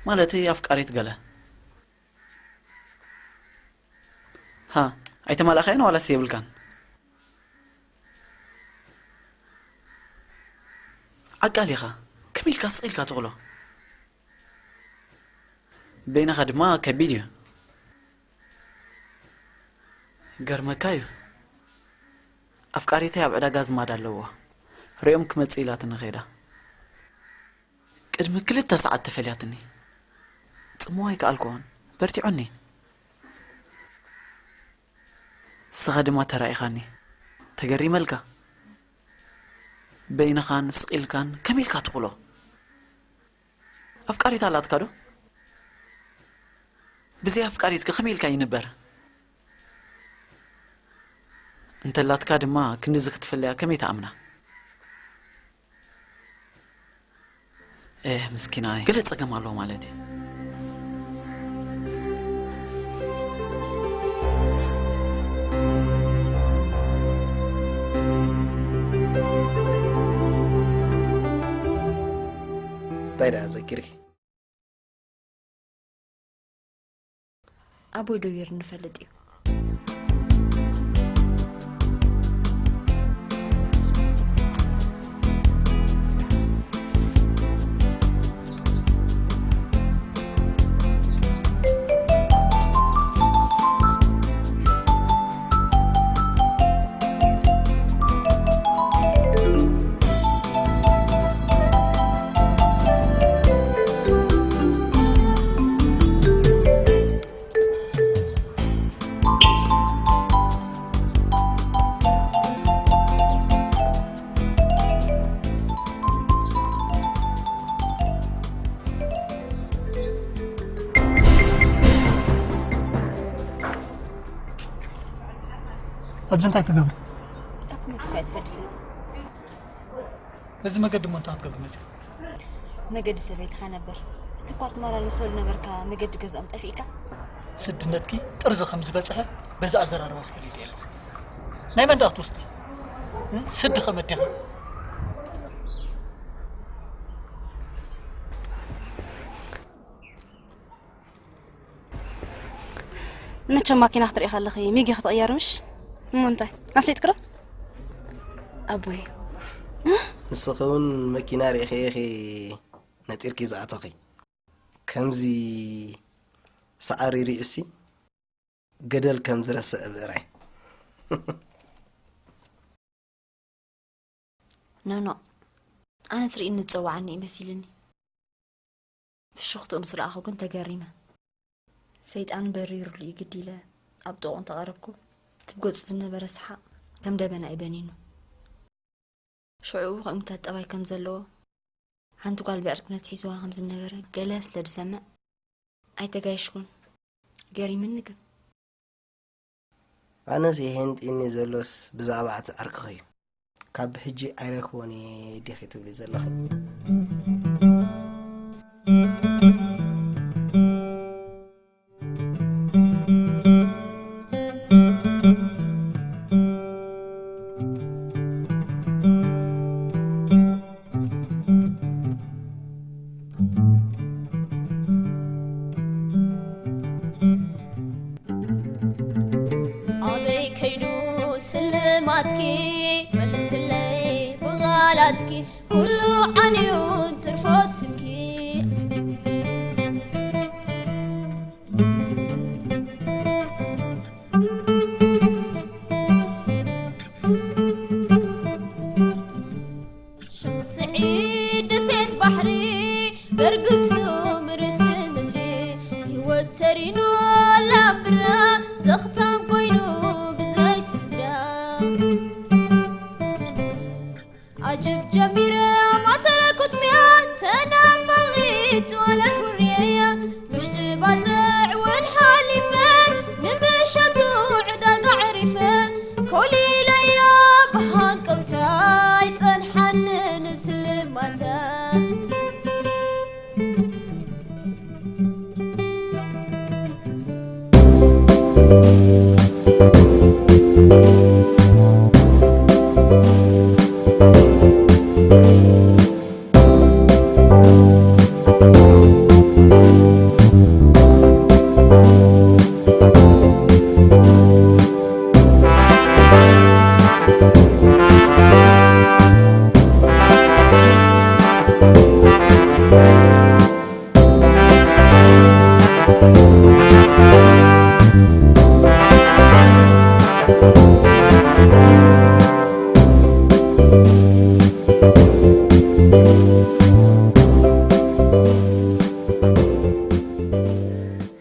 ማለተይ ኣፍቃሪት ገለ። ሃ፣ ኣይተማላእካዮን ዋላስ የብልካን? ዓቃል ኢኻ። ከመይ ኢልካ ስቕ ኢልካ ትቕሎ? በይንኻ ድማ ከቢድ እዩ። ገርመካ እዩ። ኣፍቃሪተይ ኣብ ዕዳጋ ዝማድ ኣለዎ። ሪኦም ክመጽእ ኢላትኒ ከይዳ። ቅድሚ ክልተ ሰዓት ተፈልያትኒ። ጽምዋ ኣይከኣልኩዎን። በርቲዖኒ። ንስኻ ድማ ተራኢኻኒ። ተገሪመልካ። በይንኻን ስቕ ኢልካን ከመይ ኢልካ ትኽሎ? ኣፍቃሪት ኣላትካ ዶ? ብዘይ ኣፍቃሪትከ ከመይ ኢልካ ይንበር? እንተላትካ ድማ ክንድዚ ክትፍለያ ከመይ ትኣምና? ኤህ ምስኪናይ፣ ገለ ጸገም ኣለዎ ማለት እዩ። እንታይ ደኣ ዘኪርኪ? ኣቦይ ደዊሩ ንፈልጥ እዩ። ኣብዚ እንታይ ትገብሪ? ኣኩመት እኳ እያ ትፈልጥ። በዚ መገዲ እሞ እንታይ ክትገብሪ መፂኺ? መገዲ ሰበይትኻ ነበር። እቲ እኳ ትመላለሰሉ ነበርካ መገዲ ገዝኦም ጠፊእካ? ስድነትኪ ጥርዚ ከም ዝበፅሐ በዚ ኣዘራርባኺ ፈሊጠ ኣለኹ። ናይ መን ደኣ ክትወስዲ? ስዲ ከመዲኻ? መቸም ማኪና ክትርኢ ከለኺ ሚጊ ክትቕየሪ ምሽ? እሞ እንታይ ኣፍሊጥኪ ዶ? ኣቦይ ንስኺ እውን መኪና ርኢኺ ኢኺ ነጢርኪ ዝኣተኺ። ከምዚ ሰዓሪ ርእዩሲ ገደል ከም ዝረስዕ ብዕራይ። ኖኖ ኣነስ ርእኒ ዝጸዋዓኒ እዩ መሲልኒ። ፍሽኽትኡ ምስ ረኣኹ ግን ተገሪመ። ሰይጣን በሪሩሉ እዩ ግዲ ኢለ ኣብ ጥቕኡ እንተቐረብኩ፣ እቲ ብገጹ ዝነበረ ሰሓቕ ከም ደበና እዩ በኒኑ። ሽዑ ከምኡታት ጠባይ ከም ዘለዎ፣ ሓንቲ ጓል ብዕርክነት ሒዝዋ ከም ዝነበረ ገለ ስለ ዝሰምዕ ኣይተጋየሽኩን። ገሪምኒ ግን። ኣነስ የሄንጢኒ ዘሎስ ብዛዕባ እቲ ዓርክኺ እዩ። ካብ ሕጂ ኣይረክቦን እየ ዲኺ ትብሊ ዘለኺ? ኣትኪ መልስለይ ብቓላትኪ፣ ኩሉ ዓንዩ ትርፎ ስምኪ። ሽኽስዒ ደሴት ባሕሪ፣ በርግሱ ምርስ ምድሪ፣ ህይወት ተሪኑ ላምብራ፣ ዘኽታም ኮይኑ ብዘይ ስድራ። ኣጅብ ጀሚረ ማተረ ኩትምያ፣ ተናፋቒት ወለት ውርየያ፣ ምሽጢ ባጽዕ እውን ሓሊፈ፣ ንምሸቱ ዕዳጋ ዕሪፈ፣ ኮሊለያ ብሃንቀውታ፣ ይጸንሓኒ ንስልማታ።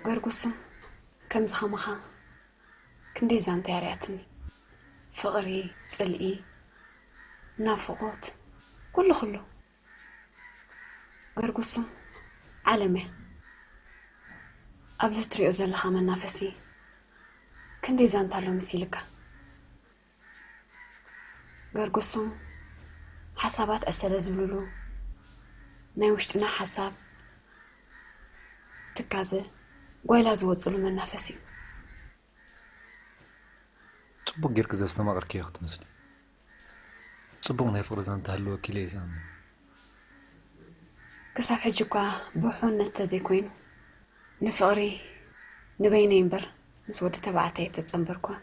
ገርጉስም ከምዚ ኸማኻ ክንደይ ዛንታ እያ ርያትኒ። ፍቕሪ፣ ጽልኢ፣ ናፍቖት፣ ኩሉ ኩሉ። ገርጉስም ዓለም እያ። ኣብዚ ትሪኦ ዘለኻ መናፈሲ ክንደይ ዛንታ ኣሎ መሲልካ። ገርጉስም ሓሳባት ዕሰለ ዝብልሉ፣ ናይ ውሽጥና ሓሳብ ትካዘ ጓይላ ዝወፅሉ መናፈሲ እዩ። ጽቡቕ ጌርኪ ዘስተማቐርክዮ ክትመስሊ። ጽቡቕ ናይ ፍቕሪ ዛንታ ሃለወኪ ኢለ እየ ዝኣምን። ክሳብ ሕጂ እኳ ብውሕውነት ተዘይኮይኑ ንፍቕሪ ንበይነይ እምበር ምስ ወዲ ተባዕታይ ኣይተጸንበርኩዋን።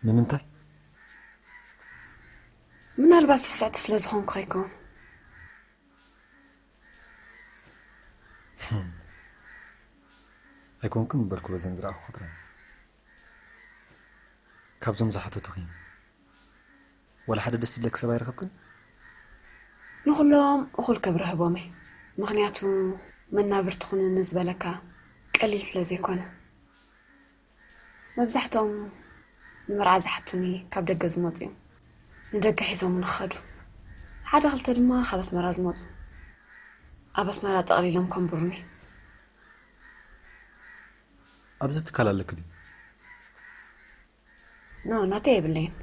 ንምንታይ? ምናልባት ስስዕቲ ስለ ዝኾንኩ ከይከውን። ኣይኮንክን እምበርኩ በዘን ዝረኣኹ ጥራይ። ካብዞም ዝሓተቱኺ ዋላ ሓደ ደስ ዝብለኪ ሰብ ኣይረኸብክን? ንኹሎም እኹል ክብሪ ህቦም እየ። ምኽንያቱ መናብርቲ ኩኑኒ ዝበለካ ቀሊል ስለ ዘይኮነ። መብዛሕትኦም ንመርዓ ዝሓቱኒ ካብ ደገ ዝመፁ እዮም። ንደገ ሒዞምኒ ክኸዱ። ሓደ ክልተ ድማ ካብ ኣስመራ ዝመፁ ኣብ ኣስመራ ጠቕሊሎም ከንብሩኒ። ኣብዚ ትካል ኣለኪ ድዩ? ኖ፣ ናተይ የብለይን።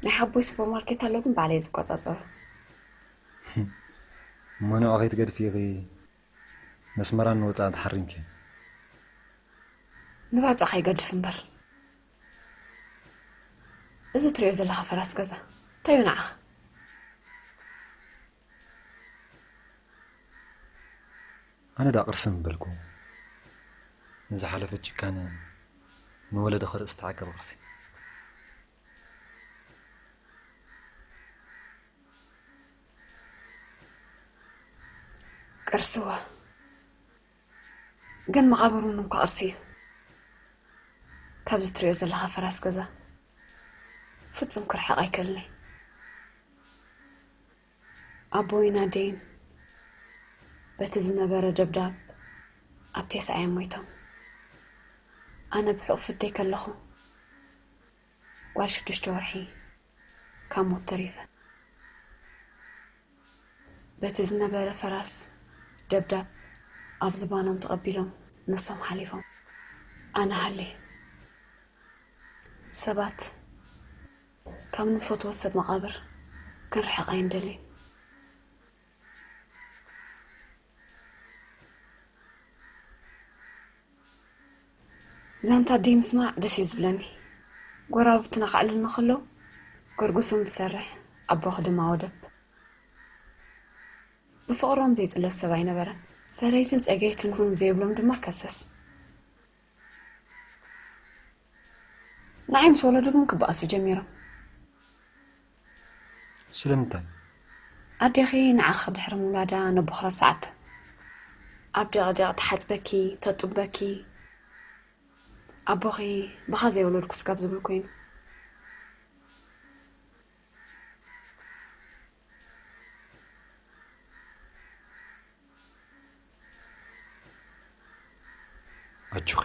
ናይ ሓቦይ ሱፐርማርኬት ኣሎ፣ ግን ባዕለይ እየ ዝቆፃፀሮ። እሞ ንዑ ከይትገድፊ ኢኺ ነስመራን ንወፃኢ ተሓሪምኪ። ንባፅዕ ከይገድፍ እምበር። እዚ ትሪኦ ዘለኻ ፈራስ ገዛ እንታይ እዩ ንዓኻ? ኣነ ደኣ ቅርሲ ምበልኩ፣ ንዝሓለፈ ጭካነ ንወለዶ ከርእስ ዝተዓቀበ ቅርሲ። ቅርሲ እወ፣ ግን መቓብር እውን እንኳ ቅርሲ እዩ። ካብዚ ትሪኦ ዘለኻ ፈራስ ገዛ ፍጹም ክርሕቕ ኣይክእልን እየ። ኣቦይን ኣደይን በቲ ዝነበረ ደብዳብ ኣብ ቴስዓ እዮም ሞይቶም። ኣነ ብሕቑፊተይ ከለኹ ጓል ሽዱሽተ ወርሒ ካብ ሞት ተሪፈ። በቲ ዝነበረ ፈራስ ደብዳብ ኣብ ዝባኖም ተቐቢሎም ነሶም ሓሊፎም። ኣነ ሃልየ ሰባት ካብ ንፈትዎ ሰብ መቓብር ክንርሕቕ ኣይንደልን። ዛንታ ኣደይ ምስማዕ ደስ እዩ ዝብለኒ። ጎረባብትና ከዕልልና ከለዉ ገርጉሶም ትሰርሕ፣ ኣቦኺ ድማ ወደብ። ብፍቕሮም ዘይጽለፍ ሰብ ኣይነበረን። ፈረይትን ጸገይትን ኩኑ ዘይብሎም ድማ ከሰስ። ንዓይ ምስ ወለዱ ግን ክበኣሱ ጀሚሮም። ስለምንታይ? ኣዴኺ ንዓኺ ድሕሪ ምውላዳ ነቦኺ ረስዓቶ። ኣብ ደቕደቕ ትሓጽበኪ፣ ተጡበኪ። ኣቦኺ ብኻ ዘይወለድኩስ ካብ ዝብል ኮይኑ። ኣጆኺ።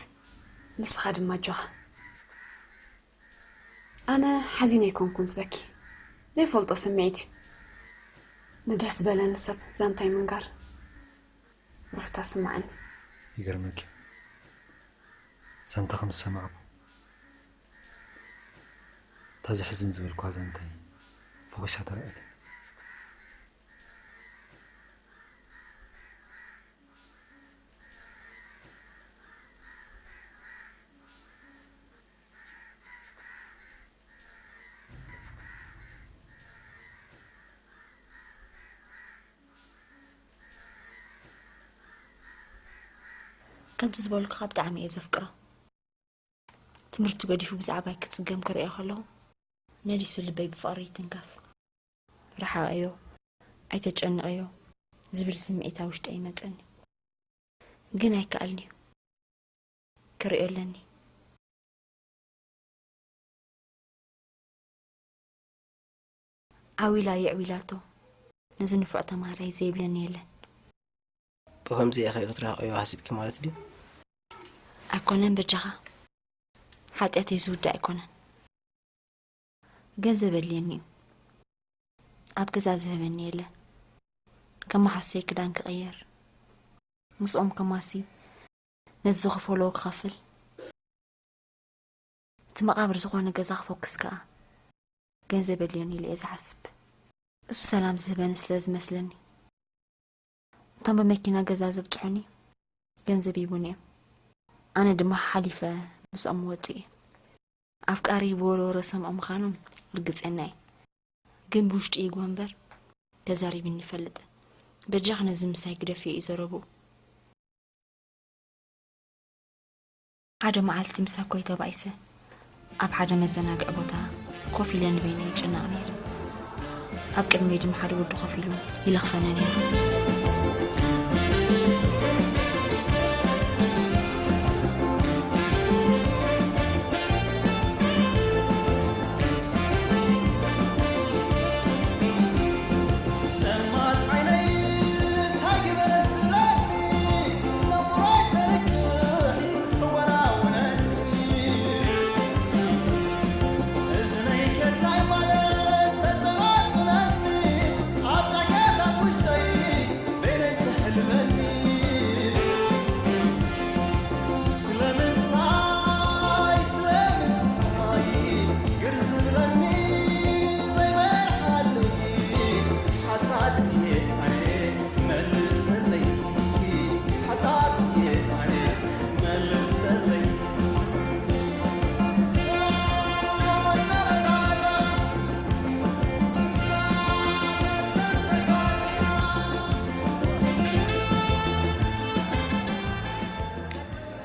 ንስኻ ድማ ኣጆኻ። ኣነ ሓዚነ ኣይኮንኩን ዝበኪ። ዘይፈልጦ ስምዒት እዩ። ንደስ ዝበለኒ ሰብ ዛንታይ ምንጋር። ሩፍታ ስምዓኒ። ይገርመኪ፣ ዛንታ ከም ዝሰማዕኩ እታ ዘሕዝን ዝበልኳ ዛንታይ ፈኺሳ ተራእየትኒ። ከምቲ ዝበልኩኻ ብጣዕሚ እየ ዘፍቅሮ። ትምህርቲ ገዲፉ ብዛዕባይ ክጽገም ክርእዮ ከለኹ መሊሱ ልበይ ብፍቕሪ ይትንከፍ። ርሓቕዮ፣ ኣይተጨንቕዮ ዝብል ስምዒት ኣብ ውሽጠይ ይመጸኒ። ግን ኣይከኣልን'ዩ። ክርእዮ ኣለኒ። ዓው ኢላ የዕው ኢላቶ። ነዚ ንፉዕ ተምሃራይ ዘይብለኒ የለን። ብኸምዚ ኢኺ ክትራኸዮ ሓሲብኪ ማለት ድዩ? ኣይኮነን በጃኻ። ሓጢኣተይ ዝውዳእ ኣይኮነን። ገንዘብ የድልየኒ እዩ። ኣብ ገዛ ዝህበኒ የለን። ከመሓሶይ ክዳን ክቕየር፣ ምስኦም ከማሲ፣ ነቲ ዝኸፈሎ ክኸፍል፣ እቲ መቓብር ዝኾነ ገዛ ክፈኩስ ከኣ ገንዘብ የድልዮኒ ኢለ እየ ዝሓስብ። እሱ ሰላም ዝህበኒ ስለ ዝመስለኒ። እቶም ብመኪና ገዛ ዘብጽሑኒ ገንዘብ ይቡኒ እዮም። ኣነ ድማ ሓሊፈ ምስኦም ወጽእ እየ። ኣፍቃሪ ብወረወረ ሰምዖ ምዃኖም ርግጸና እየ። ግን ብውሽጢ ይግቦ እምበር ተዛሪብኒ ይፈልጥ። በጃኺ ነዚ ምሳይ ግደፍዮ እዩ ዘረብኡ። ሓደ መዓልቲ ምስ ኣኮይ ተባኢሰ ኣብ ሓደ መዘናግዒ ቦታ ኮፍ ኢለ ንበይነይ ይጭነቕ ነይረ። ኣብ ቅድመይ ድማ ሓደ ወዲ ኮፍ ኢሉ ይለኽፈኒ ነይሩ።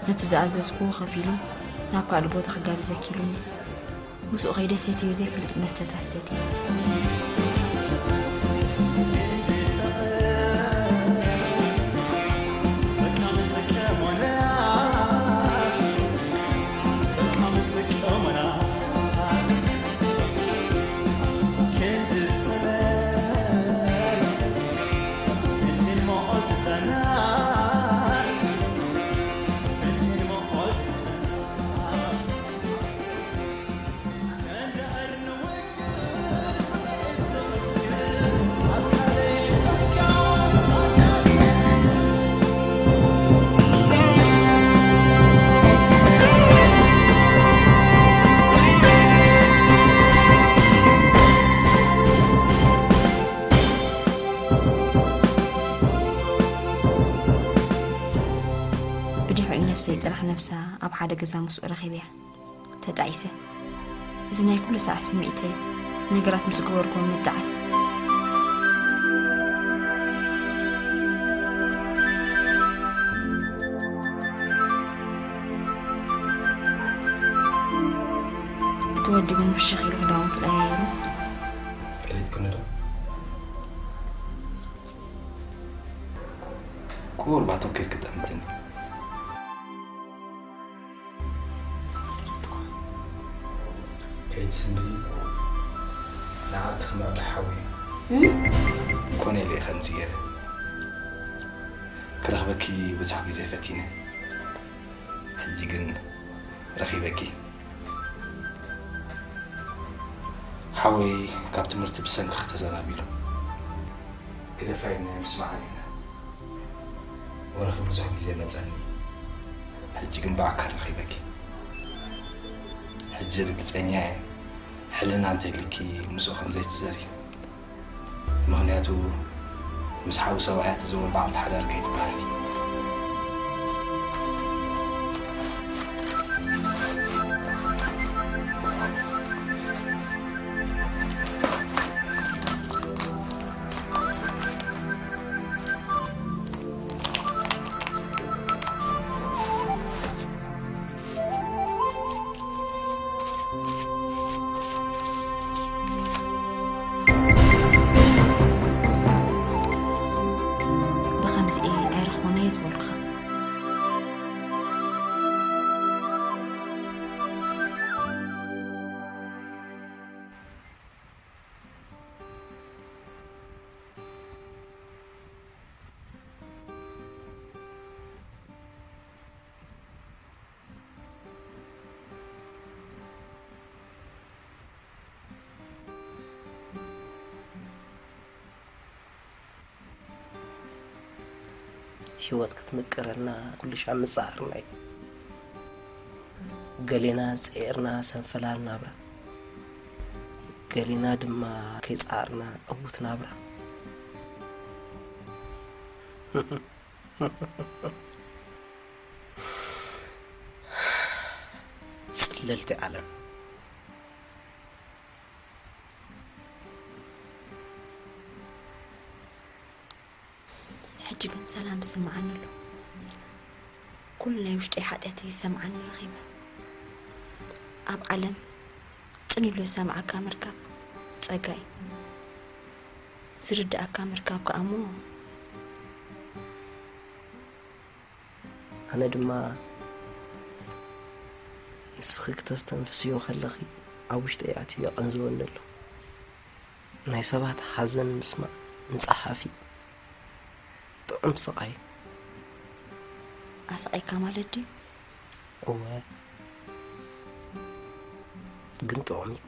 ነቲ ዝኣዘዝኩዎ ከፊሉ ናብ ካልእ ቦታ ክጋብዘኪ ኢሉኒ። ምስኡ ከይደ ሰትዮ ዘይፈልጥ መስተታት ሰትየ። ብድሕሪኡ ነብሰይ ጥራሕ ነብሳ ኣብ ሓደ ገዛ ምስኡ ረኺበያ። ተጣዒሰ። እዚ ናይ ኩሉ ሰዓት ስምዒተይ እዩ። ነገራት ምስ ገበርኩዎም ምጥዓስ። ወዲ ግን ፍሽኽ ኢሉ ክዳውንቱ ቀያይሩ። ፈሊጥክኒ ዶ? ቁሩብ ኣተኲርኪ ጠምትኒ። ከይትስምዒ፣ ንዓኺ ክምዕብል ሓወይ። ኮነ ኢለ እየ ከምዚ ገይረ። ክረኽበኪ ብዙሕ ግዜ ፈቲነ። ሕጂ ግን ረኺበኪ። ሓወይ ካብ ትምህርቲ ብሰንክኺ ተዘናቢሉ። ግደፋ ኢልና ኣይምስማዕን ኢና። ወረኺ ብዙሕ ግዜ መጸኒ። ሕጂ ግን ብኣካል ረኺበኪ። ሕጂ ርግጸኛ እየ፣ ሕልና እንተልኪ ምስኡ ከም ዘይትዘሪ። ምኽንያቱ ምስ ሓው ሰብኣያ ትዘውር በዓልቲ ሓዳር ከይትበሃል። ብኸምዚ እየ ኣይረኽቦን እየ ዝበልኩኻ። ህይወት ክትምቅረልና ኩሉ ሻዕ ምጽዓርና እዩ። ገሌና ጸዒርና ሰንፈላል ናብራ፣ ገሌና ድማ ከይጸዓርና ዕዉት ናብራ። ጽልልቲ ዓለም። ሕጂ ግን ሰላም ይስምዓኒ ኣሎ። ኩሉ ናይ ውሽጠይ ሓጢኣተይ ይሰምዓኒ ረኺበ። ኣብ ዓለም ጽን ኢሉ ዝሰምዓካ ምርካብ ጸጋ እዩ። ዝርድኣካ ምርካብ ከኣ እሞ ኣነ ድማ ንስኺ ክተስተንፍስዮ ከለኺ ኣብ ውሽጠይ ኣትዩ የቐንዝወኒ ኣሎ። ናይ ሰባት ሓዘን ምስማዕ ንጸሓፊ ጥዑም ስቓይ እዩ። ኣስቒካ ማለት ድዩ? እወ፣ ግን ጥዑም እዩ።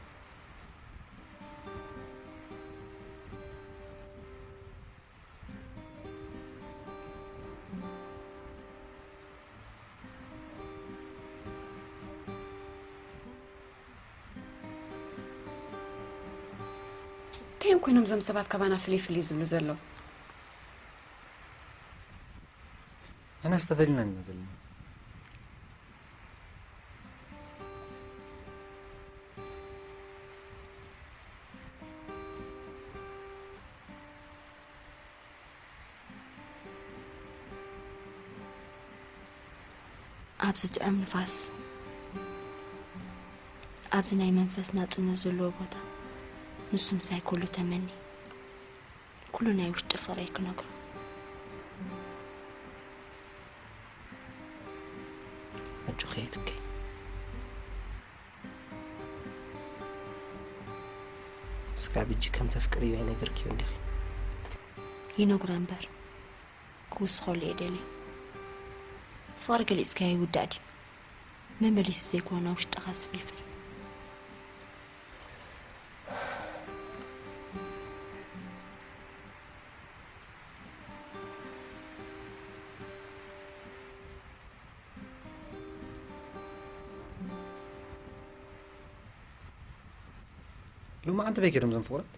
እንታይ እዮም ኮይኖም እዞም ሰባት ካባና ፍልይ ፍልይ ዝብሉ ዘለዉ? ንሕናስ ተፈሊና ኢና ዘለና። ኣብዚ ጥዑም ንፋስ፣ ኣብዚ ናይ መንፈስ ናጽነት ዘለዎ ቦታ፣ ንሱ ምሳይ ኩሉ ተመኒ፣ ኩሉ ናይ ውሽጢ ፍቕረይ ክነግሮ። ኣጆኺ ኣይትብከይ። ስጋብ ሕጂ ከም ተፍቅርዮ ኣይነገርክዮን ዲኺ? ይነግሮ እምበር፣ ክውስኸሉ እየ ደልየ። ፍቕሪ ገሊጽካዮ ይውዳእ ድዩ? መመሊሱ ዘይኮነ ውሽጥኻ ዝፍልፍል። ሎማዓንቲ በይ ከይዶም እዞም ፍቑራት?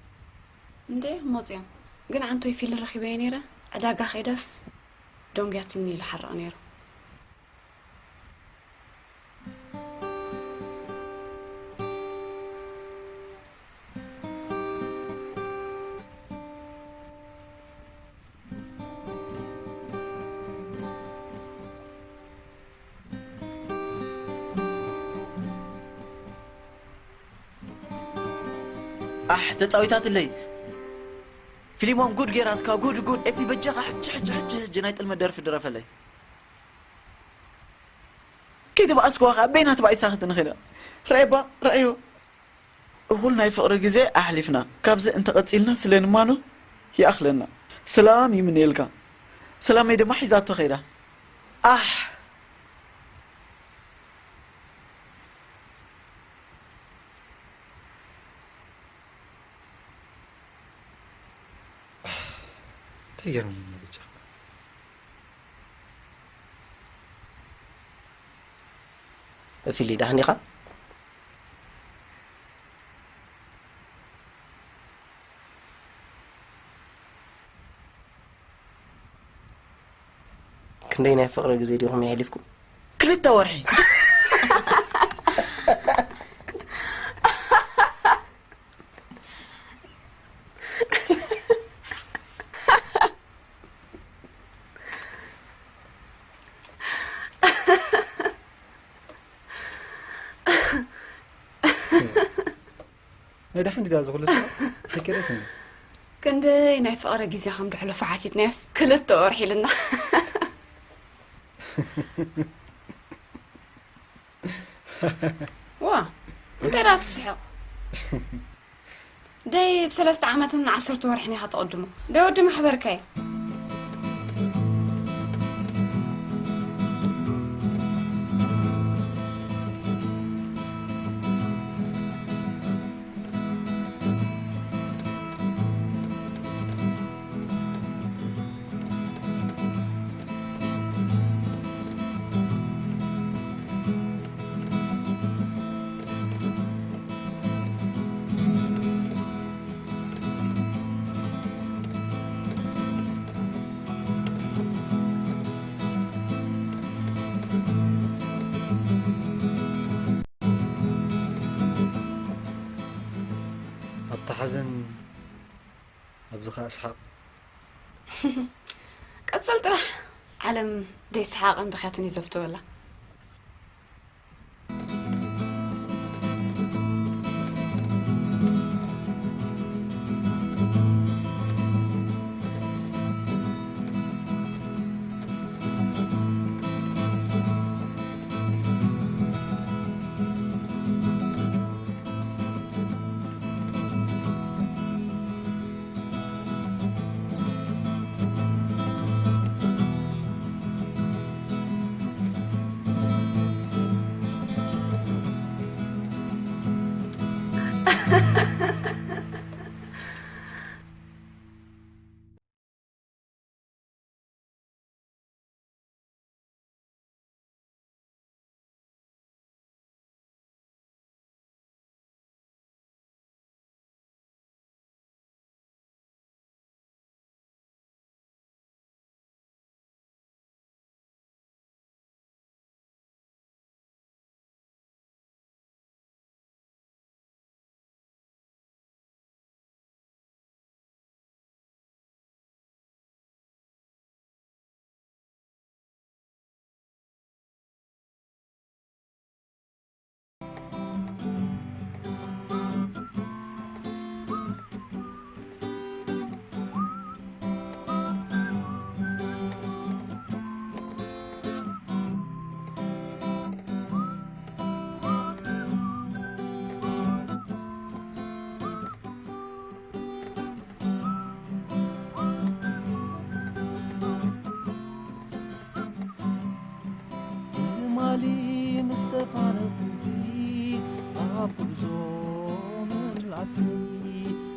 እንዴ፣ መፅዮም። ግን ዓንቶይ ፊል ረኺበዮ ነይረ። ዕዳጋ ከይዳስ ደንጉያትኒ ኢሉ ሓርቕ ነይሩ። ኣሕ ተጻዊታትለይ። ፊሊሞን ጉድ ጌራትካ ጉድ ጉድ። ኤፊ በጃኻ ሕጂ ሕጂ ሕጂ ሕጂ ናይ ጥልመት ደርፊ ድረፈለይ። ከይተባኣስክዋ ኸኣ በይና ተባኢሳ ክትንኽእል። ርኣይባ ርኣዮ። እኹል ናይ ፍቕሪ ግዜ ኣሕሊፍና። ካብዚ እንተቐጺልና ስለ ንማኖ ይኣኽለና። ሰላም ይምነየልካ። ሰላመይ ድማ ሒዛቶ ኸይዳ። ኣሕ። እንታይ ገይሮም ብቻ። ፊሊ፣ ደሓን ዲኻ? ክንደይ ናይ ፍቕሪ ግዜ ዲኹም የሕሊፍኩም? ክልተ ወርሒ። ናይ ደሓን ድዳ ዝኹሉ ሰብ ኣይከደትን። ክንደይ ናይ ፍቕሪ ግዜ ከም ድሕለፎ ሓቲትናዮስ ክልተ ወርሒ ኢልና። ዋ፣ እንታይ ደኣ ትስሕቕ? ደይ ብሰለስተ ዓመትን ዓሰርተ ወርሕን ኢኻ ተቐድሞ። ደይ ወዲ ማሕበርካይ። ኣብታ ሓዘን ኣብዚ ኸኣ ስሓቕ። ቀጽል ጥራሕ። ዓለም ደይ ሰሓቕን ብኽያትን እዩ ዘፍትወላ። ትማሊ ምስ ተፋነኹኺ ኣብ ጉዕዞ ምላሰይ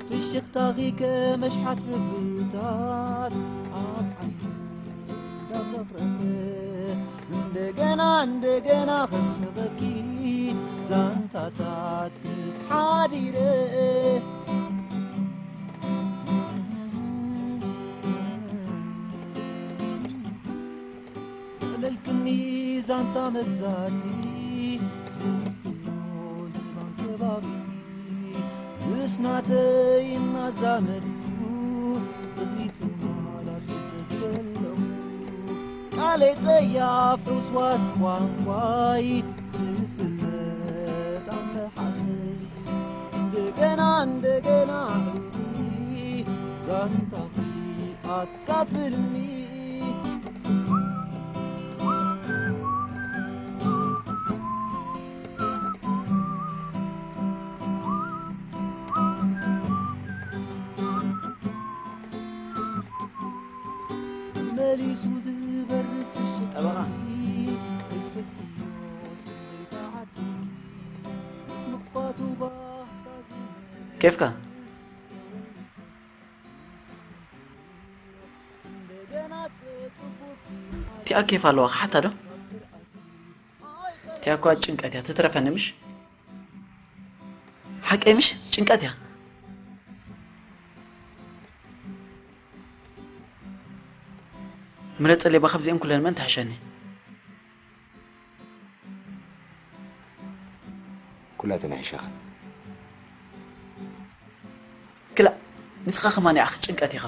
ፍሽኽታኺ ከመሽሓት ርብታት ኣብ ዓይነይ እንዳብረቕረቐ እንደገና እንደገና ከስሕቐኪ ዛንታታት ክስ ሓዲረ። ዘዕለልክኒ ዛንታ መግዛእቲ ዝምስክኖ ዝባን ከባቢ ምስ ናተይ እናዛመድኩ ዝኽሪ ትማል ኣብ ዝጠገለዉ ቃለይ ጸያፍ ሕውስዋስ ቋንቋይ ዝፍለጥ ኣተሓሰይ እንደገና እንደገና ኣንታኺ ኣካፍልኒ። መሊሱ ዝበርር ፍሽኽታ ጠበቓ። ከይትፈትዮ ትብል ተዓዲልኪ። ምስ ምኽፋቱ ባህታ ዝመ- ኬፍካ? እቲኣ ኬፍ ኣለዋ፣ ክሓታ ዶ? እቲኣ እኳ ጭንቀት እያ፣ ትትረፈኒ ምሽ? ሓቀይ ምሽ? ጭንቀት እያ። ምረጽለይ፣ እባ ካብዚኦም ኩለን መን ትሕሸኒ? ኩላተን ይሕሸኻ። ክላእ፣ ንስኻ ከማን ይኣኽ ጭንቀት ኢኻ።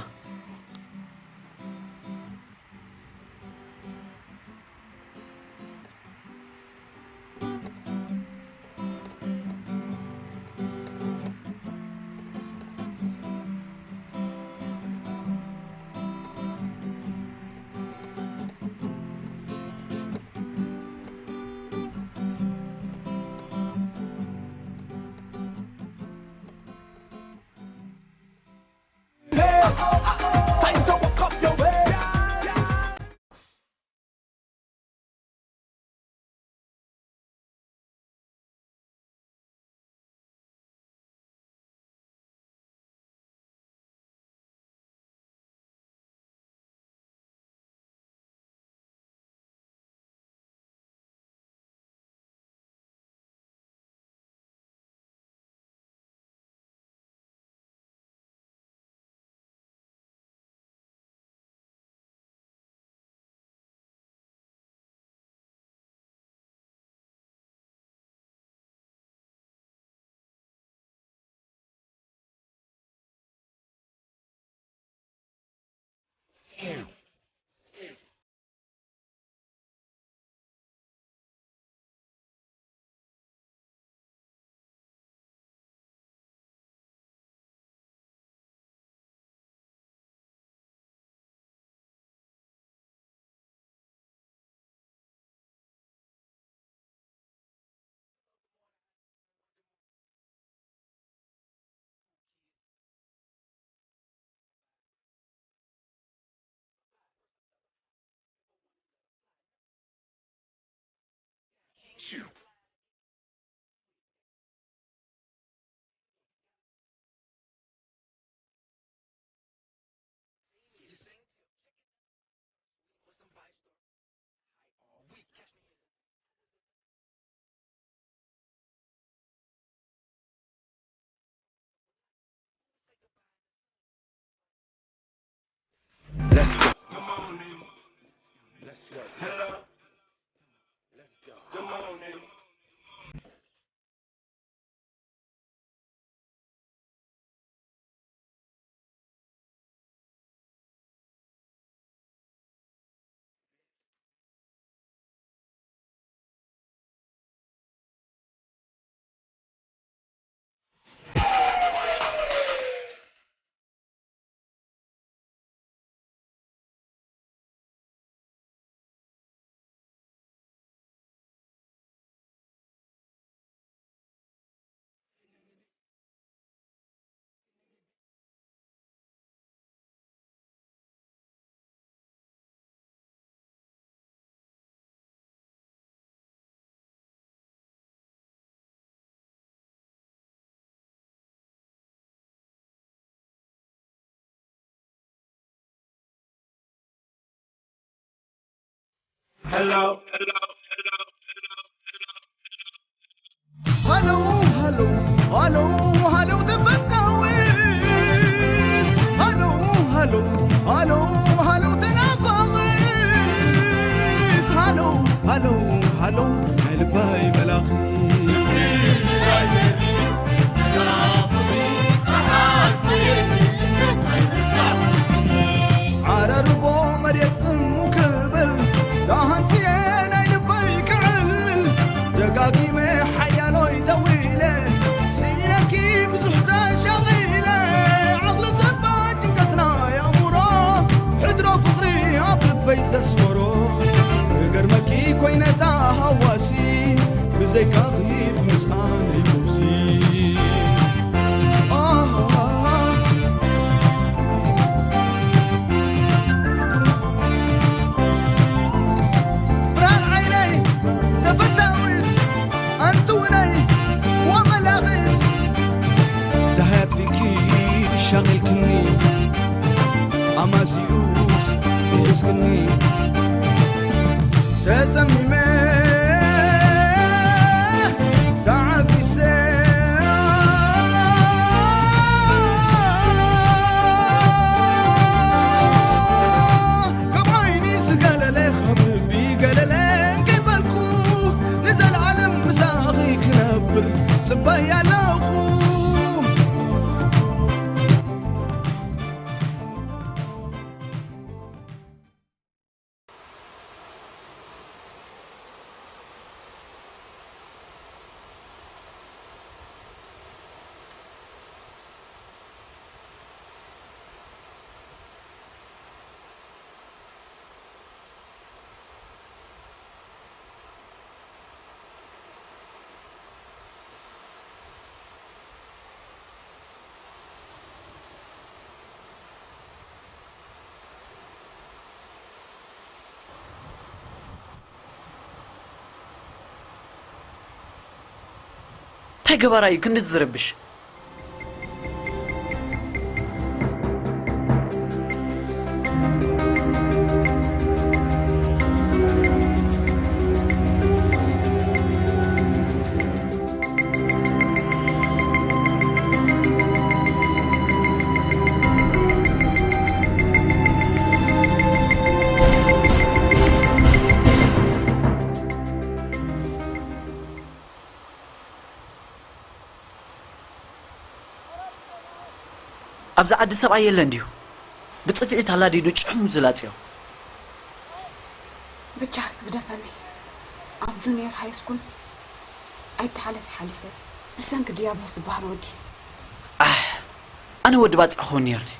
Let's go. Let's go. Let's go. Hello, hello, hello, hello, hello. Hello, hello, hello, hello, the back away. Hello, hello, hello, hello, the Napawe. Hello, hello, hello, my goodbye, Malachi. ዓረርቦ መሬት ጽሙ ክብል፣ ዳሃንትየ ናይ ልበይ ክዕልል፣ ደጋጊመ ሓያሎይ ደዊለ፣ ስኢነኪ ብዙሕ ተሻቒለ፣ ዓቕሊ ዘባ ጭንቀትና ተጸሚመ ተዓፊሰ ካብ ዓይኒ ዝገለለ ካብ ልቢ ገለለ ከይበልኩ ንዘለዓለም ምሳኺ ክነብር ጽበይ ኣለኹ። እንታይ ገባራ እዩ ክንድዚ ዝረብሽ? ኣብዚ ዓዲ ሰብኣይ የለን ድዩ? ብጽፍዒት ኣላዲዱ ጭሕሙ ዝላጽዮ። ብቻ እስኪ ግደፈኒ። ኣብ ጁኒየር ሃይ ስኩል ኣይተሓለፊ ሓሊፈ ብሰንኪ ድያብሎስ ዝበሃል ወዲ። ኣሕ፣ ኣነ ወዲ ባጽዕ ክኸውን ነይርኒ።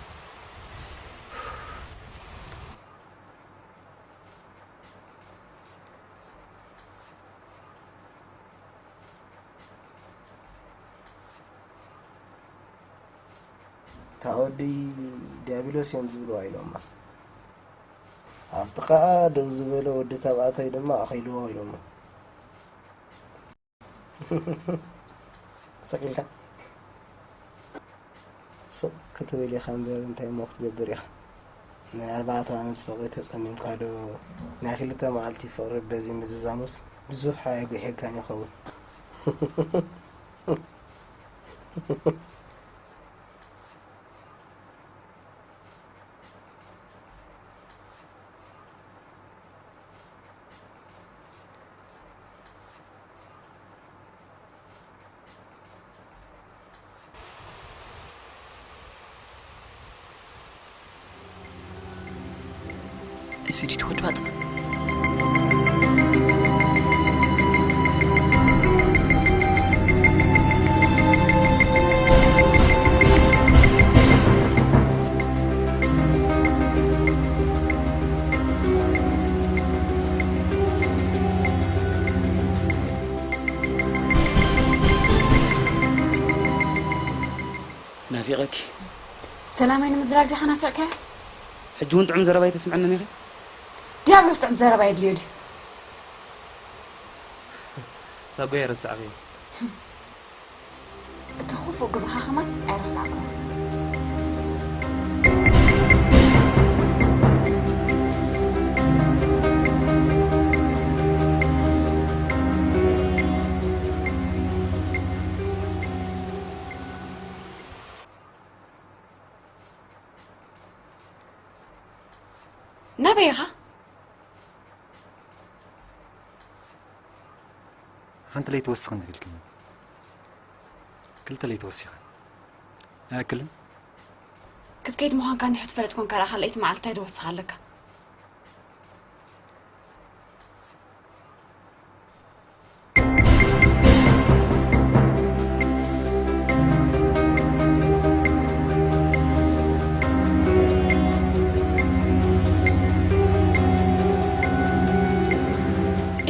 እታ ወዲ ዲያብሎስ እዮም ዝብልዋ ኢሎማ። ኣብ ጥቓኣ ደው ዝበለ ወዲ ተባዕታይ ድማ ኣኺልዎ ኢሎማ። ስቕ ኢልካ ስቕ ክትብል ኢኻ እምበር እንታይ እሞ ክትገብር ኢኻ? ናይ ኣርባዕተ ዓመት ፍቕሪ ተጸሚምካ ዶ? ናይ ክልተ መዓልቲ ፍቕሪ በዚ ምዝዛሙስ ብዙሕ ኣየጉሕየካን ይኸውን። እሲዲት ወድባጽ ናፊቐኪ። ሰላመይ ንምዝራግ ዲኻ ናፊቕካዮ? ሕጂ እውን ጥዑም ዘረባ ኣይተስምዐንን ኢኺ? ዲያብሎስ ጥዑም ዘረባ የድልዮ ድዩ? ሳጓ ኣይረሳዕኽዮ። እቲ ክፉእ ግብርኻ ከማን ኣይረሳዕኩን። ናበይ ኢኻ? ሓንቲ ለይቲ ወስኽን ኢልክኒ። ክልተ ለይቲ ወሲኸን። ኣይኣክልን? ክትከይድ ምዃንካ እንድሕር ትፈልጥ ኮንካ ደኣ ካልኣይቲ መዓልቲ እንታይ ዶ ወስኻ ኣለካ?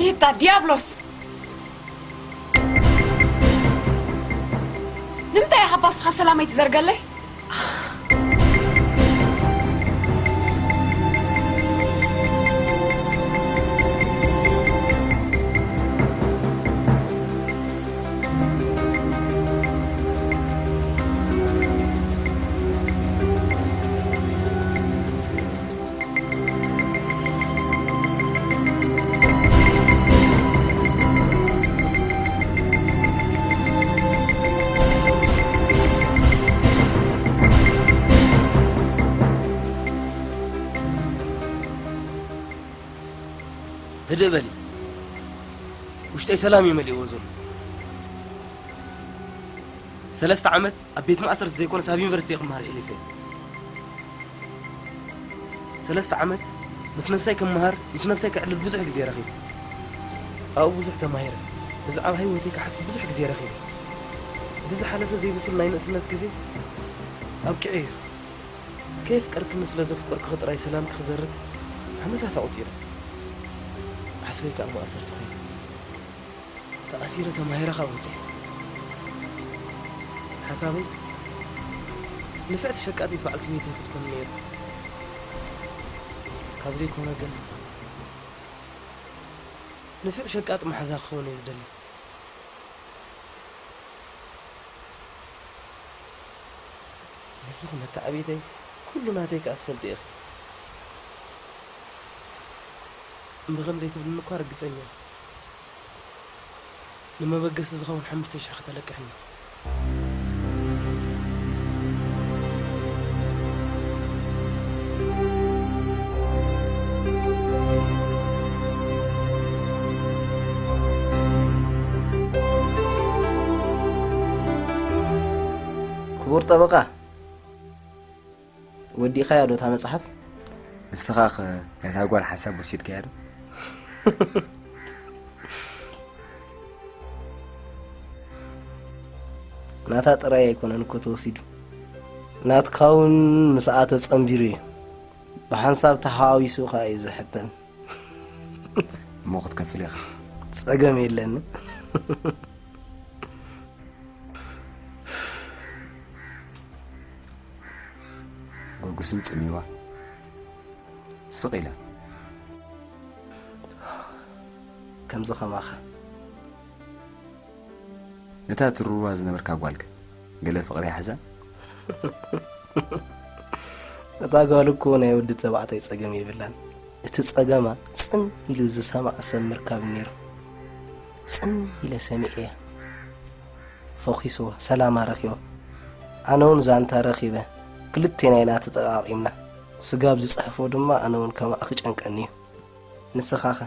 ኢታ ዲያብሎስ! ንምንታይ ኢኻ ባስኻ ሰላመይ ትዘርገለይ? ህድእ በሊ። ውሽጠይ ሰላም እዩ መሊእዎ ዘሎ። ሰለስተ ዓመት ኣብ ቤት ማእሰርቲ ዘይኮነስ ኣብ ዩኒቨርሲቲ ክመሃር የሕሊፈ። ሰለስተ ዓመት ምስ ነብሳይ ክመሃር፣ ምስ ነብሳይ ክዕልል ብዙሕ ግዜ ረኺበ። ኣብኡ ብዙሕ ተማሂረ። ብዛዕባ ህይወተይ ክሓስብ ብዙሕ ግዜ ረኺበ። እቲ ዝሓለፈ ዘይብሱል ናይ ንእስነት ግዜ ኣብቂዑ እዩ። ከየፍቀርክኒ ስለ ዘፍቀርኩኺ ጥራይ ሰላምኪ ክዘርግ ዓመታት ኣቑጺረ። ዓስበይ ከኣ ማእሰርቲ ኮይኑ። ተኣሲረ ተማሂረ ካብ ወፅኤ ሓሳበይ ንፍዕቲ ሸቃጢት በዓልቲ ቤተይ ክትኮን ነይሩ። ካብ ዘይኮነ ግን ንፍዕ ሸቃጥ መሓዛ ክኸውን እየ ዝደሊ። ንስኺ መተዓብይተይ ኩሉ ናተይ ከኣ ትፈልጢ ኢኺ። እምቢ ከም ዘይትብልኒ እኳ ርግጸኛ እየ። ንመበገሲ ዝኸውን ሓሙሽተ ሽሕ ከተለቅሕኒ። ክቡር ጠበቓ፣ ወዲእኻያ ዶ እታ መጽሓፍ? ንስኻ ኸ ናይታ ጓል ሓሳብ ወሲድካያ ዶ? ናታ ጥራይ ኣይኮነን እኮ ተወሲዱ። ናትካ እውን ምስኣ ተጸንቢሩ እዩ። ብሓንሳብ ተሓዋዊሱ ኸኣ እዩ ዝሕተም። እሞ ክትከፍል ኢኻ። ጸገም የለን። ጎጉስም ጽምዋ ስቕ ኢላ። ከምዚ ኸማኻ። ነታ ትርዋ ዝነበርካ ጓልከ ገለ ፍቕሪ ይሓዛ? እታ ጓል እኮ ናይ ወዲ ተባዕታይ ጸገም የብላን። እቲ ጸገማ ጽን ኢሉ ዝሰምዓ ሰብ ምርካብ ነይሩ። ጽን ኢለ ሰሚዐያ። ፈኺስዎ፣ ሰላማ ረኺቦ። ኣነ እውን ዛንታ ረኺበ። ክልቴና ኢና ተጠቓቒምና። ስጋብ ዝጽሕፎ ድማ ኣነ እውን ከማኣ ክጨንቀኒ እዩ። ንስኻኸ?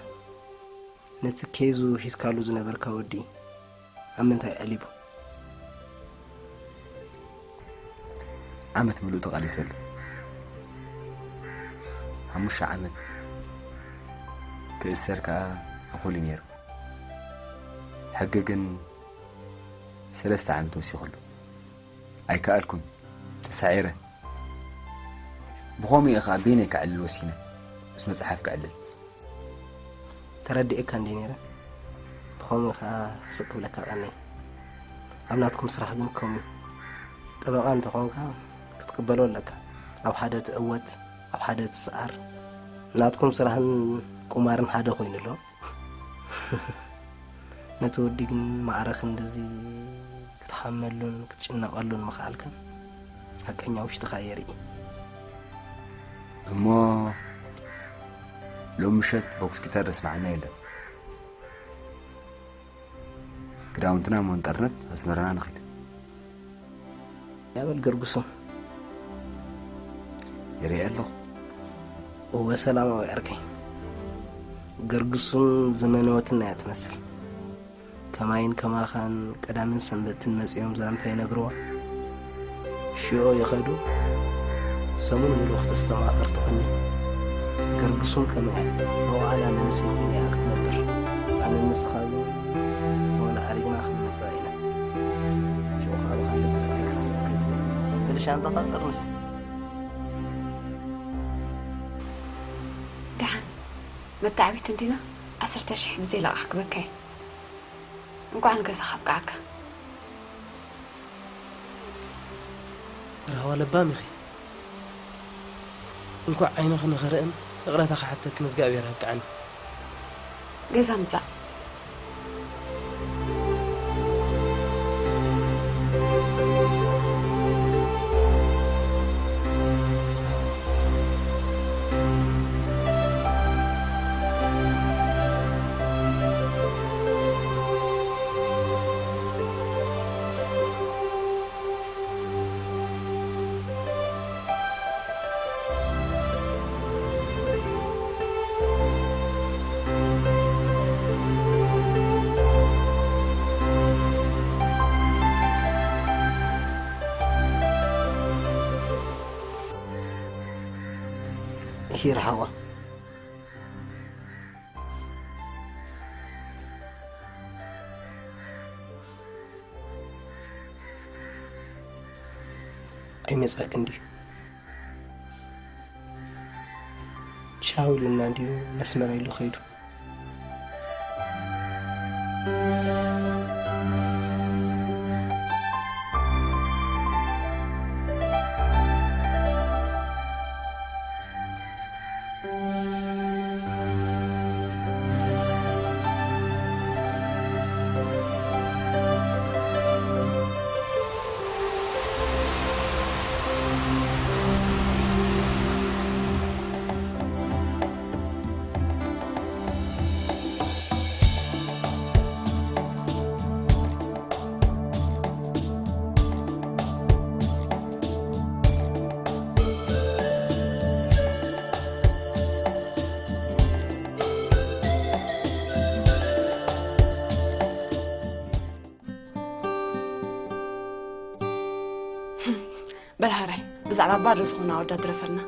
ነቲ ኬዙ ሒዝካሉ ዝነበርካ ወዲ ኣብ ምንታይ ኣዕሊቡ? ዓመት ምሉእ ተቓሊሰሉ። ሓሙሽተ ዓመት ክእሰር ከኣ እኹል እዩ ነይሩ። ሕጊ ግን ሰለስተ ዓመት ወሲኹሉ። ኣይከኣልኩን። ተሳዒረ። ብኸምኡ እየ ኸኣ በይነይ ከዕልል ወሲነ። ምስ መጽሓፍ ከዕልል። ተረዲኤካ እንድየ ነይረ። ብኸምኡ ኸኣ ስቕ ክብለካ ቀንየ። ኣብ ናትኩም ስራሕ ግን ከምኡ እዩ። ጠበቓ እንተኾንካ ክትቅበሎ ኣለካ። ኣብ ሓደ ትዕወት፣ ኣብ ሓደ ትስዓር። ናትኩም ስራሕን ቁማርን ሓደ ኮይኑ ኣሎ። ነቲ ወዲ ግን ማዕረ ክንድዚ ክትሓመሉን ክትጭነቐሉን ምኽኣልካ ሓቀኛ ውሽጥኻ የርኢ። እሞ ሎም ምሸት ቦክስ ጊታር ዘስምዓና የለን። ክዳውንትና እሞ ንጠርነፍ ኣስመራና ንኺድ። ያበል ገርጉሱ። ይርኢ ኣለኹ። እወ ሰላማዊ ዓርከይ። ገርጉሱን ዘመነወትን እያ ትመስል። ከማይን ከማኻን ቀዳምን ሰንበትን መጺኦም ዛንታ ይነግርዋ። ሽዑ ይኸዱ። ሰሙን ሙሉእ ክተስተማቕር ትቐኒ። ገርጉሱን ከመይ እያ። መዋዕላ መንእሰይ ኮይና እያ ክትነብር። ኣነ ንስኻ ግን ዋላ ኣሪግና ክንመጽኣ ኢና። ሽዑ ኸኣ ብኻልእ ተሳኢርካ ስቕ ከይትብል። በል ሻንጣኻ ጠርንፍ። ደሓን መተዓቢት እንዲና ዓሰርተ ሽሕ ብዘይ ለቓ ክበካይ። እንኳዕ ንገዛኻ ኣብቅዓካ። ራህዋ ለባም ኢኺ። እንኳዕ ዓይንኺ ንኽርእን ይቕረታ ክሓተክን እግዚኣብሔር ኣብቅዓኒ። ገዛ ምጻእ። ይርሓቋ። ኣይመጻክን ድዩ? ቻው ኢሉና እንድዩ፣ ነስመራ ኢሉ ከይዱ። በል ሃራይ፣ ብዛዕባ ባዶ ዝኾና ኣወዳት ድረፈልና።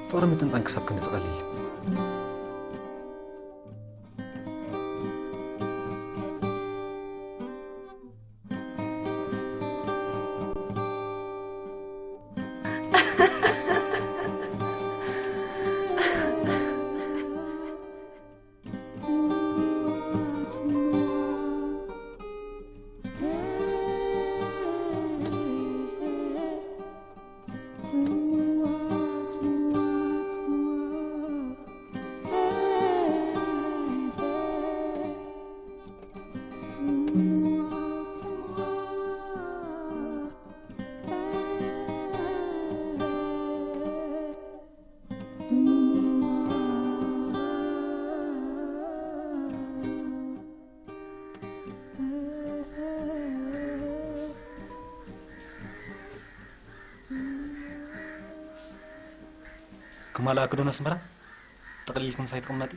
ፍቕሪ ምጥንጣን ክሳብ ክንዲ ዝቐልል። ክማልኣኪ ዶ ነስመራ? ጠቕሊልኪ ምሳይ ትቕመጢ?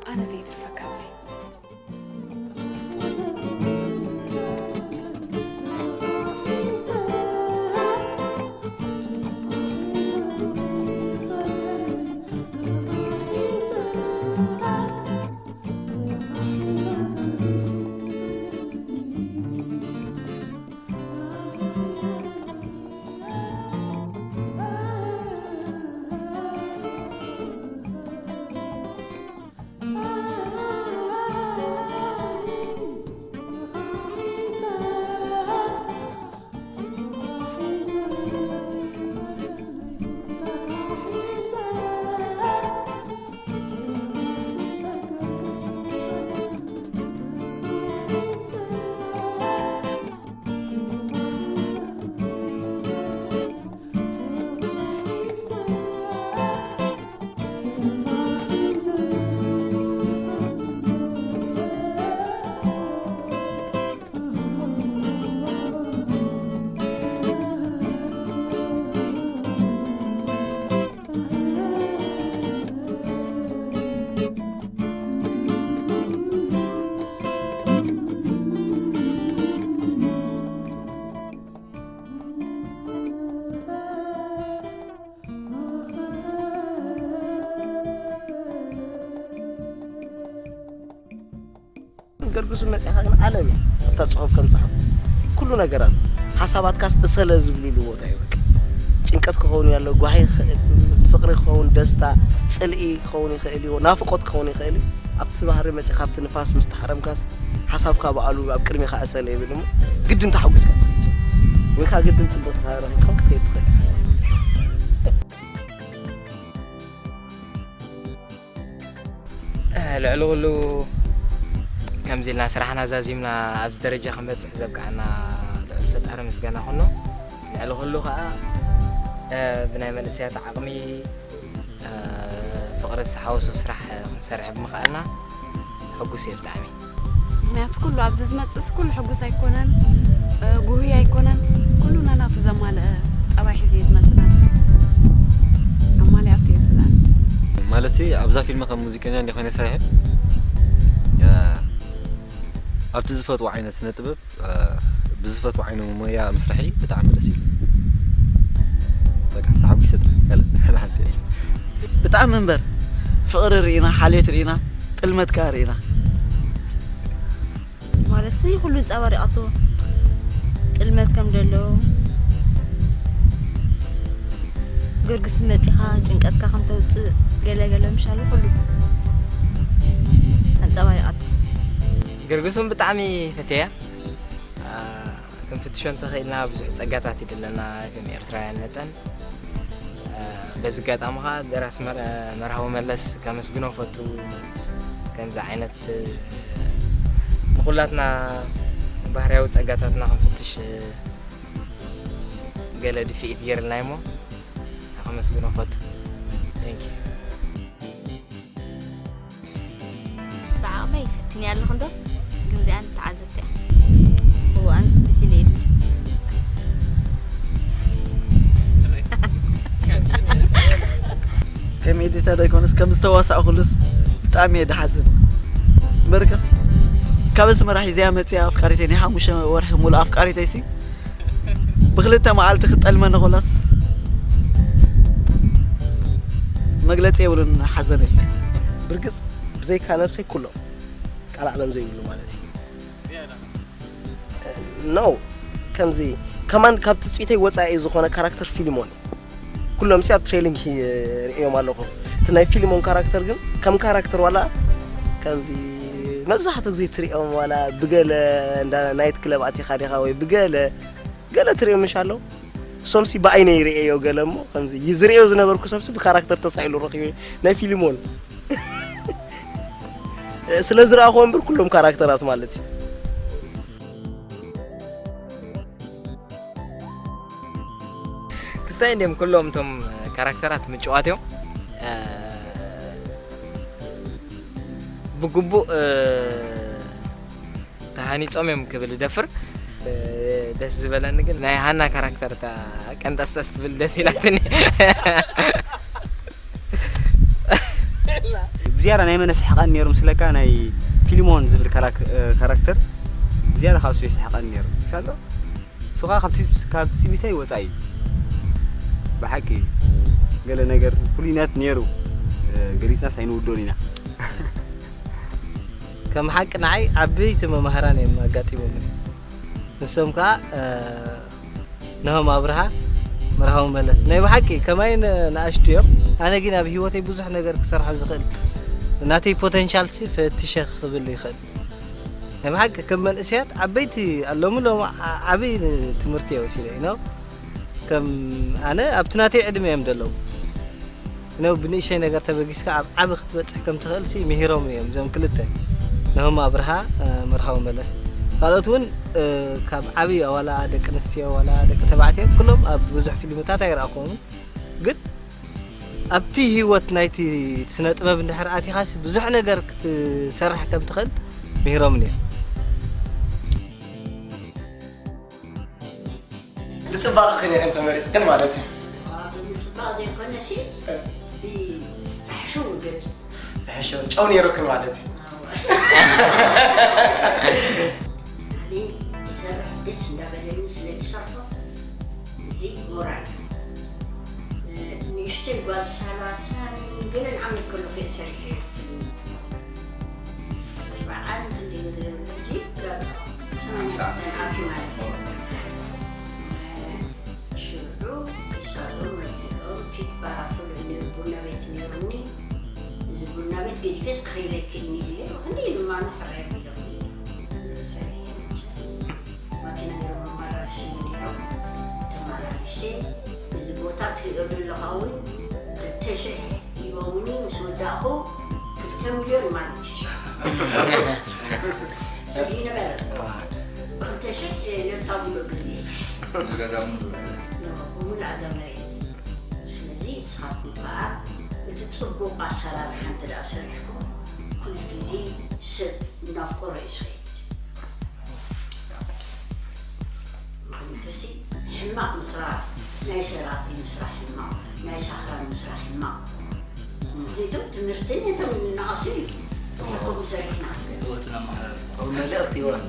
ኣነ ዘይትርፈካ ኣብዚ። ገርግሱ መጽኻ ግን ዓለም እያ። ኣብታ ጽሑፍ ከም ጸሓፍ ኩሉ ነገር ኣሎ። ሓሳባትካስ እሰለ ዝብልሉ ቦታ እዩ። በቃ ጭንቀት ክኸውን ያለው፣ ጓሂ ክኸውን፣ ፍቕሪ ክኸውን፣ ደስታ፣ ጽልኢ ክኸውን ይኽእል እዩ፣ ናፍቖት ክኸውን ይኽእል እዩ። ኣብቲ ባህሪ መጺኻ ኣብቲ ንፋስ ምስ ተሓረምካስ ሓሳብካ ብኣሉ ኣብ ቅድሚኻ እሰለ ይብል እሞ ግድን ተሓጒስካ ትኸይድ። ወይ ከዓ ግድን ጽብቕቲ ረኺብካ ክትከይድ ትኽእል ኢኻ። ልዕሊ ኩሉ ከምዚ ኢልና ስራሕና ዛዚምና ኣብዚ ደረጃ ክንበጽሕ ዘብቅዓና ልዑል ፈጣሪ ምስጋና ኩኖ። ልዕሊ ኩሉ ከዓ ብናይ መንእሰያት ዓቕሚ ፍቕሪ ዝተሓወሶ ስራሕ ክንሰርሕ ብምኽኣልና ሕጉስ እየ ብጣዕሚ። ምኽንያቱ ኩሉ ኣብዚ ዝመጽእስ ኩሉ ሕጉስ ኣይኮነን፣ ጉህይ ኣይኮነን። ኩሉ ነናቱ ዘማልአ ጠባይ ሒዙ እዩ ዝመጽእ ናብዚ። ኣማሊኣቶ እየ ዝብል ኣነ። ማለት ኣብዛ ፊልም ከም ሙዚቀኛ እንደ ኮይነ ሰሪሐ ኣብቲ ዝፈትዎ ዓይነት ስነ ጥበብ ብዝፈትዎ ዓይነት ሞያ ምስርሒ ብጣዕሚ ደስ ኢሉ። በቃ ተሓጒሰ ጥራሕ። ያለ፣ ያለ ሓንቲ የለ። ብጣዕሚ እምበር ፍቕሪ ርኢና፣ ሓልዮት ርኢና፣ ጥልመት ከኣ ርኢና። ማለት ሲ ኩሉ ዘንጸባሪቓቶ ጥልመት ከም ደሎ ገርግስ መጺኻ ጭንቀትካ ከም ተውጽእ ገለ ገለ ምሻሉ ኩሉ ኣንጸባሪቓቶ። ገርግሱን ብጣዕሚ ፈትያ። ክንፍትሾ እንተኽኢልና ብዙሕ ጸጋታት ይድለና ከም ኤርትራውያን መጠን። በዚ ኣጋጣሚ ኸኣ ደራሲ መር- መርሃዊ መለስ ከመስግኖ ፈቱ። ከምዚ ዓይነት ንኹላትና ባህርያዊ ጸጋታትና ክንፍትሽ ገለ ድፍኢት ገይርልና እሞ ከመስግኖ ፈቱ። Thank you። ብዓቕመይ ፈቲነያ ኣለኹ እንዶ ግን እዚኣ ንተዓዘብቲ እያ። እዎ ኣነስ ብስል እየ ኢሉ። ከም ኤዲተር ኣይኮነስ ከም ዝተዋሳእኩሉስ ብጣዕሚ እየ ድሓዝን። እምበርከስ ካብ ኣስመራ ሒዘያ መፅያ ኣፍቃሪተይ ናይ ሓሙሽተ ወርሒ ሙሉእ ኣፍቃሪተይሲ ብክልተ መዓልቲ ክጠልመኒ ኮላስ መግለፂ የብሉን ሓዘነይ። ብርግፅ ብዘይካ ነብሰይ ኩሎም ቃል ዓለም ዘይብሉ ማለት እዩ። No ከምዚ ከማን ካብ ትፅቢተይ ወፃኢ ዝኾነ ካራክተር ፊልሞን ኩሎም ሲ ኣብ ትሬሊንግ ርእዮም ኣለኹ። እቲ ናይ ፊልሞን ካራክተር ግን ከም ካራክተር ዋላ ከምዚ መብዛሕትኡ ግዜ ትሪኦም ዋላ ብገለ እንዳ ናይት ክለብ ኣቲኻ ዲኻ ወይ ብገለ ገለ ትሪኦም ምሽ ኣለዉ። እሶምሲ ብኣይነይ ይርእዮ ገለ እሞ ከምዚ ዝርእዮ ዝነበርኩ ሰብሲ ብካራክተር ተሳኢሉ ረኺበ ናይ ፊልሞን ስለ ዝረኣኹዎ እምበር ኩሎም ካራክተራት ማለት እዩ። ክስታይ እንዲም ኩሎም እቶም ካራክተራት ምጭዋት እዮም። ብግቡእ ተሃኒጾም እዮም ክብል እደፍር። ደስ ዝበለኒ ግን ናይ ሃና ካራክተር እታ ቀንጠስጠስ ትብል ደስ ኢላትኒ። ብዝያዳ ናይ መን ኣስሕቐኒ ነይሩ ምስለካ ናይ ፊልሞን ዝብል ካራክ- ካራክተር ብዝያዳ ካብ እሱ የስሕቐኒ ነይሩ። ሻሎ እሱ ከዓ ካብ ትጽ- ካብ ትጽቢተይ ወፃኢ እዩ። ብሓቂ ገለ ነገር ፍሉይነት ነይሩ። ገሊፅናስ ኣይንውዶን ኢና። ከም ሓቂ ንዓይ ዓበይቲ መማህራን እዮም ኣጋጢሞምኒ። ንሶም ከዓ ነሆም ኣብርሃ፣ መርሃዊ መለስ ናይ ብሓቂ ከማይ ንኣሽቱ እዮም። ኣነ ግን ኣብ ሂወተይ ብዙሕ ነገር ክሰርሖ ዝኽእል ናተይ ፖተንሻል ሲ ፈትሸ ክብል ይኽእል። ናይ ብሓቂ ከም መንእሰያት ዓበይቲ ኣለሙ ሎም ዓብይ ትምህርቲ እየ ወሲደ ኢኖ ከም ኣነ ኣብቲ ናተይ ዕድመ እዮም ዘለዉ። ነው ብንእሸይ ነገር ተበጊስካ ኣብ ዓቢ ክትበጽሕ ከም ትኽእል ሲ ምሂሮም እዮም እዞም ክልተ ነሆም ኣብርሃ መርሃዊ መለስ ካልኦት እውን ካብ ዓቢ ዋላ ደቂ ኣንስትዮ ዋላ ደቂ ተባዕትዮ ኩሎም ኣብ ብዙሕ ፊልምታት ኣይረኣኹዎም ግን ኣብቲ ህይወት ናይቲ ስነ ጥበብ እንድሕር ኣቲኻስ ብዙሕ ነገር ክትሰርሕ ከም ትኽእል ምሂሮምን እዮም። ብፅባቐ ክንየን ተመሪፅክን ማለት እዩ። ብምፅባቕ ዘይኮነሲ ብሕሽው ገፅ ሕሾ ጨው ነይሩክን ማለት እዩ። ኣነ ዝሰርሕ ደስ እንዳበለኒ ስለ ዝሰርሖ እዚ ሞራል እዩ። ንእሽተይ ጓል ሰላሳን ገለን ዓመት ከለኹ እየ ሰሪሐ። በዓል ክንደይ ንገርም ሕጂ ጋር ሰማንያ ኣትዩ ማለት እዩ። ሽዑ ንሳቶም መፂኦም ፊት ባራቶ ነይሩ ቡና ቤት ነይሩኒ። እዚ ቡና ቤት ገዲፈስ ክኸይድ ኣይክእልኒ ኢለ ክንደይ ልማኖ ሕራይ ኢሎምኒ። ሰሪሐ መቸ ማኪና ገይሮም መመላለሲ ነይሮም። ትገብሪ ኣለኻ እውን ክልተ ሽሕ ሂቦምኒ ምስ ወዳእኹ ክልተ ሚልዮን ማለት እዩ። ስዲ ነበረ። ክልተ ሽሕ ነታ ሙሉእ ግዜ። ንገዛ ሙሉእ። ሙሉእ ኣዛ መሬት። ስለዚ ንስኻትኩም ከኣ እቲ ጽቡቕ ኣሰራርሓ እንተ ደኣ ሰሪሕኩም፣ ኩሉ ግዜ ሰብ እናፍቀሮ እዩ ዝኸይድ። ምኽንያቱሲ ሕማቕ ምስራሕ፣ ናይ ሰራቒ ምስራሕ ሕማቕ፣ ናይ ሳኽራን ምስራሕ ሕማቕ። ምኽንያቱ ትምህርቲ ነቶም ንኣሱ እዩ። ከምኡ ሰሪሕና። ህይወትና ኣመሓላልፎ። ከምኡ መልእኽቲ ይወሃብ።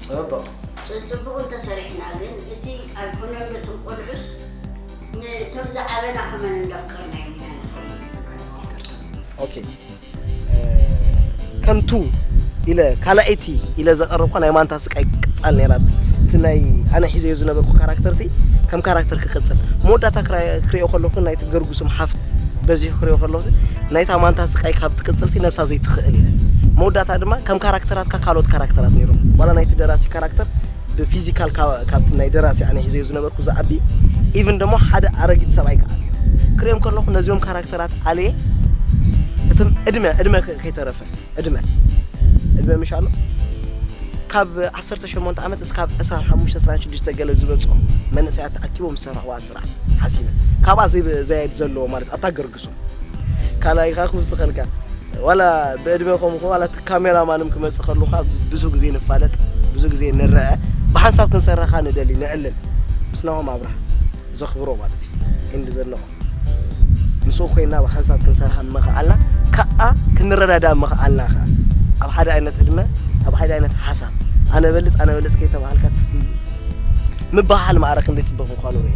ጽቡቕ። ጽ-፣ ጽቡቕ እንተሰሪሕና ግን እቲ ኣይኮነን ነቶም ቆልዑስ ነቶም ዝዓበና ከመን እንዳፍቀርና ኢና ንኸይድ። ኦኬ። ከምቱ ኢለ ካልኣይቲ ኢለ ዘቐረብኳ ናይ ማንታ ስቃይ ቅጻል ነይራ። እቲ ናይ ኣነ ሒዘዮ ዝነበርኩ ካራክተር ሲ ከም ካራክተር ክቅጽል መወዳእታ ክራ- ክሪኦ ከለኹ ናይቲ ገርጉስም ሓፍት በዚሑ ክሪኦ ከለኹ ሲ ናይታ ማንታ ስቃይ ካብ ትቅጽል ሲ ነብሳ ዘይትኽእል ኢለ መወዳእታ ድማ ከም ካራክተራትካ ካልኦት ካራክተራት ነይሮም ዋላ ናይቲ ደራሲ ካራክተር ብፊዚካል ካብ- ካብቲ ናይ ደራሲ ኣነ ሒዘዮ ዝነበርኩ ዝዓቢ ኢቭን ደሞ ሓደ ኣረጊት ሰብኣይ ከዓ ክሪኦም ከለኹ ነዚኦም ካራክተራት ኣልየ እቶም እድመ እድመ ከ- ከይተረፈ እድመ እድመ ምሽ ኣሎ ካብ ዓሰርተ ሸሞንተ ዓመት እስካብ ዕስራን ሓሙሽተ ዕስራን ሽዱሽተ ገለ ዝበፅኦም መንእሰያት ተኣኪቦም ዝሰርሕዋ ስራሕ ሓሲበ ካብኣ ዘይብ- ዘያይድ ዘለዎ ማለት ኣብታ ገርግሶ ካልኣይ ከዓ ክውስኸልካ ዋላ ብዕድመ ከምኡ ዋላ እቲ ካሜራማንም ክመፅእ ከሉ ከዓ ብዙ ግዜ ንፋለጥ ብዙ ግዜ ንረአ ብሓንሳብ ክንሰርሕ ከዓ ንደሊ ንዕልል ምስ ናሆም ኣብርሃ ዘኽብሮ ማለት እዩ ኤንድ ዘድንቖ ምስኡ ኮይና ብሓንሳብ ክንሰርሕ ምኽኣልና ከዓ ክንረዳዳ ምኽኣልና ከዓ ኣብ ሓደ ዓይነት ዕድመ ኣብ ሓደ ዓይነት ሓሳብ ኣነ በልፅ ኣነ በልፅ ከይተባሃልካ ምበሃሃል ማዕረ ክንደይ ፅቡቅ ምኳኑ ርኢ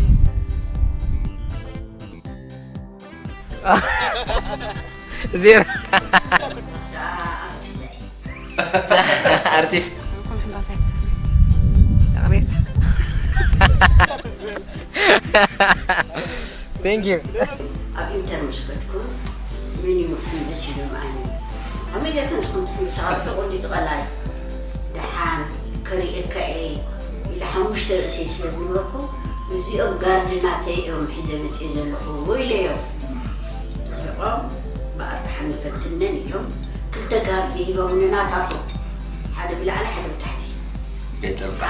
ዜሮ ኣርቲስት ኣብ ኢንተር ምስ ከድኩ መን እዩ መሓመድ ሲሎም ኣነ ከመይ ጌርካ ንስኹም ትሕምብሳ ካብ ተቆሊጡ ቀላይ ደሓን ከርእየካ እየ ኢለ ሓሙሽተ ርእሰይ ስለ ዝነበርኩ እዚኦም ጋርድ ናተይ እዮም ሒዘ መፅየ ዘለኹ ኢለዮም ስሒቖም በኣር ደሓን ንፈትነን ኢሎም ክልተ ጋርድ ሂቦምኒ ናታቶም ሓደ ብላዕሊ ሓደ ብታሕቲ ቤት ጠብጣ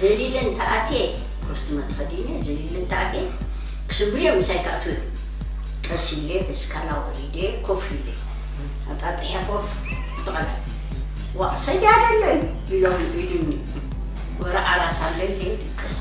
ዘሊለ እንተኣትየ ኮስትመ ተኸዲነ ዘሊለ እንተኣትየ ክስብር እዮም ምሳይ ክኣትዉ እዮም ቀስ ኢለ በስካላ ወሪደ ኮፍ ኢለ ኣጣጢሐ ኮፍ ተቐለ ዋእ ሰያድ ኣሎ እዩ ኢሎም ኢሉኒ ወረ ዓራት ኣሎ ኢለ ድቅስ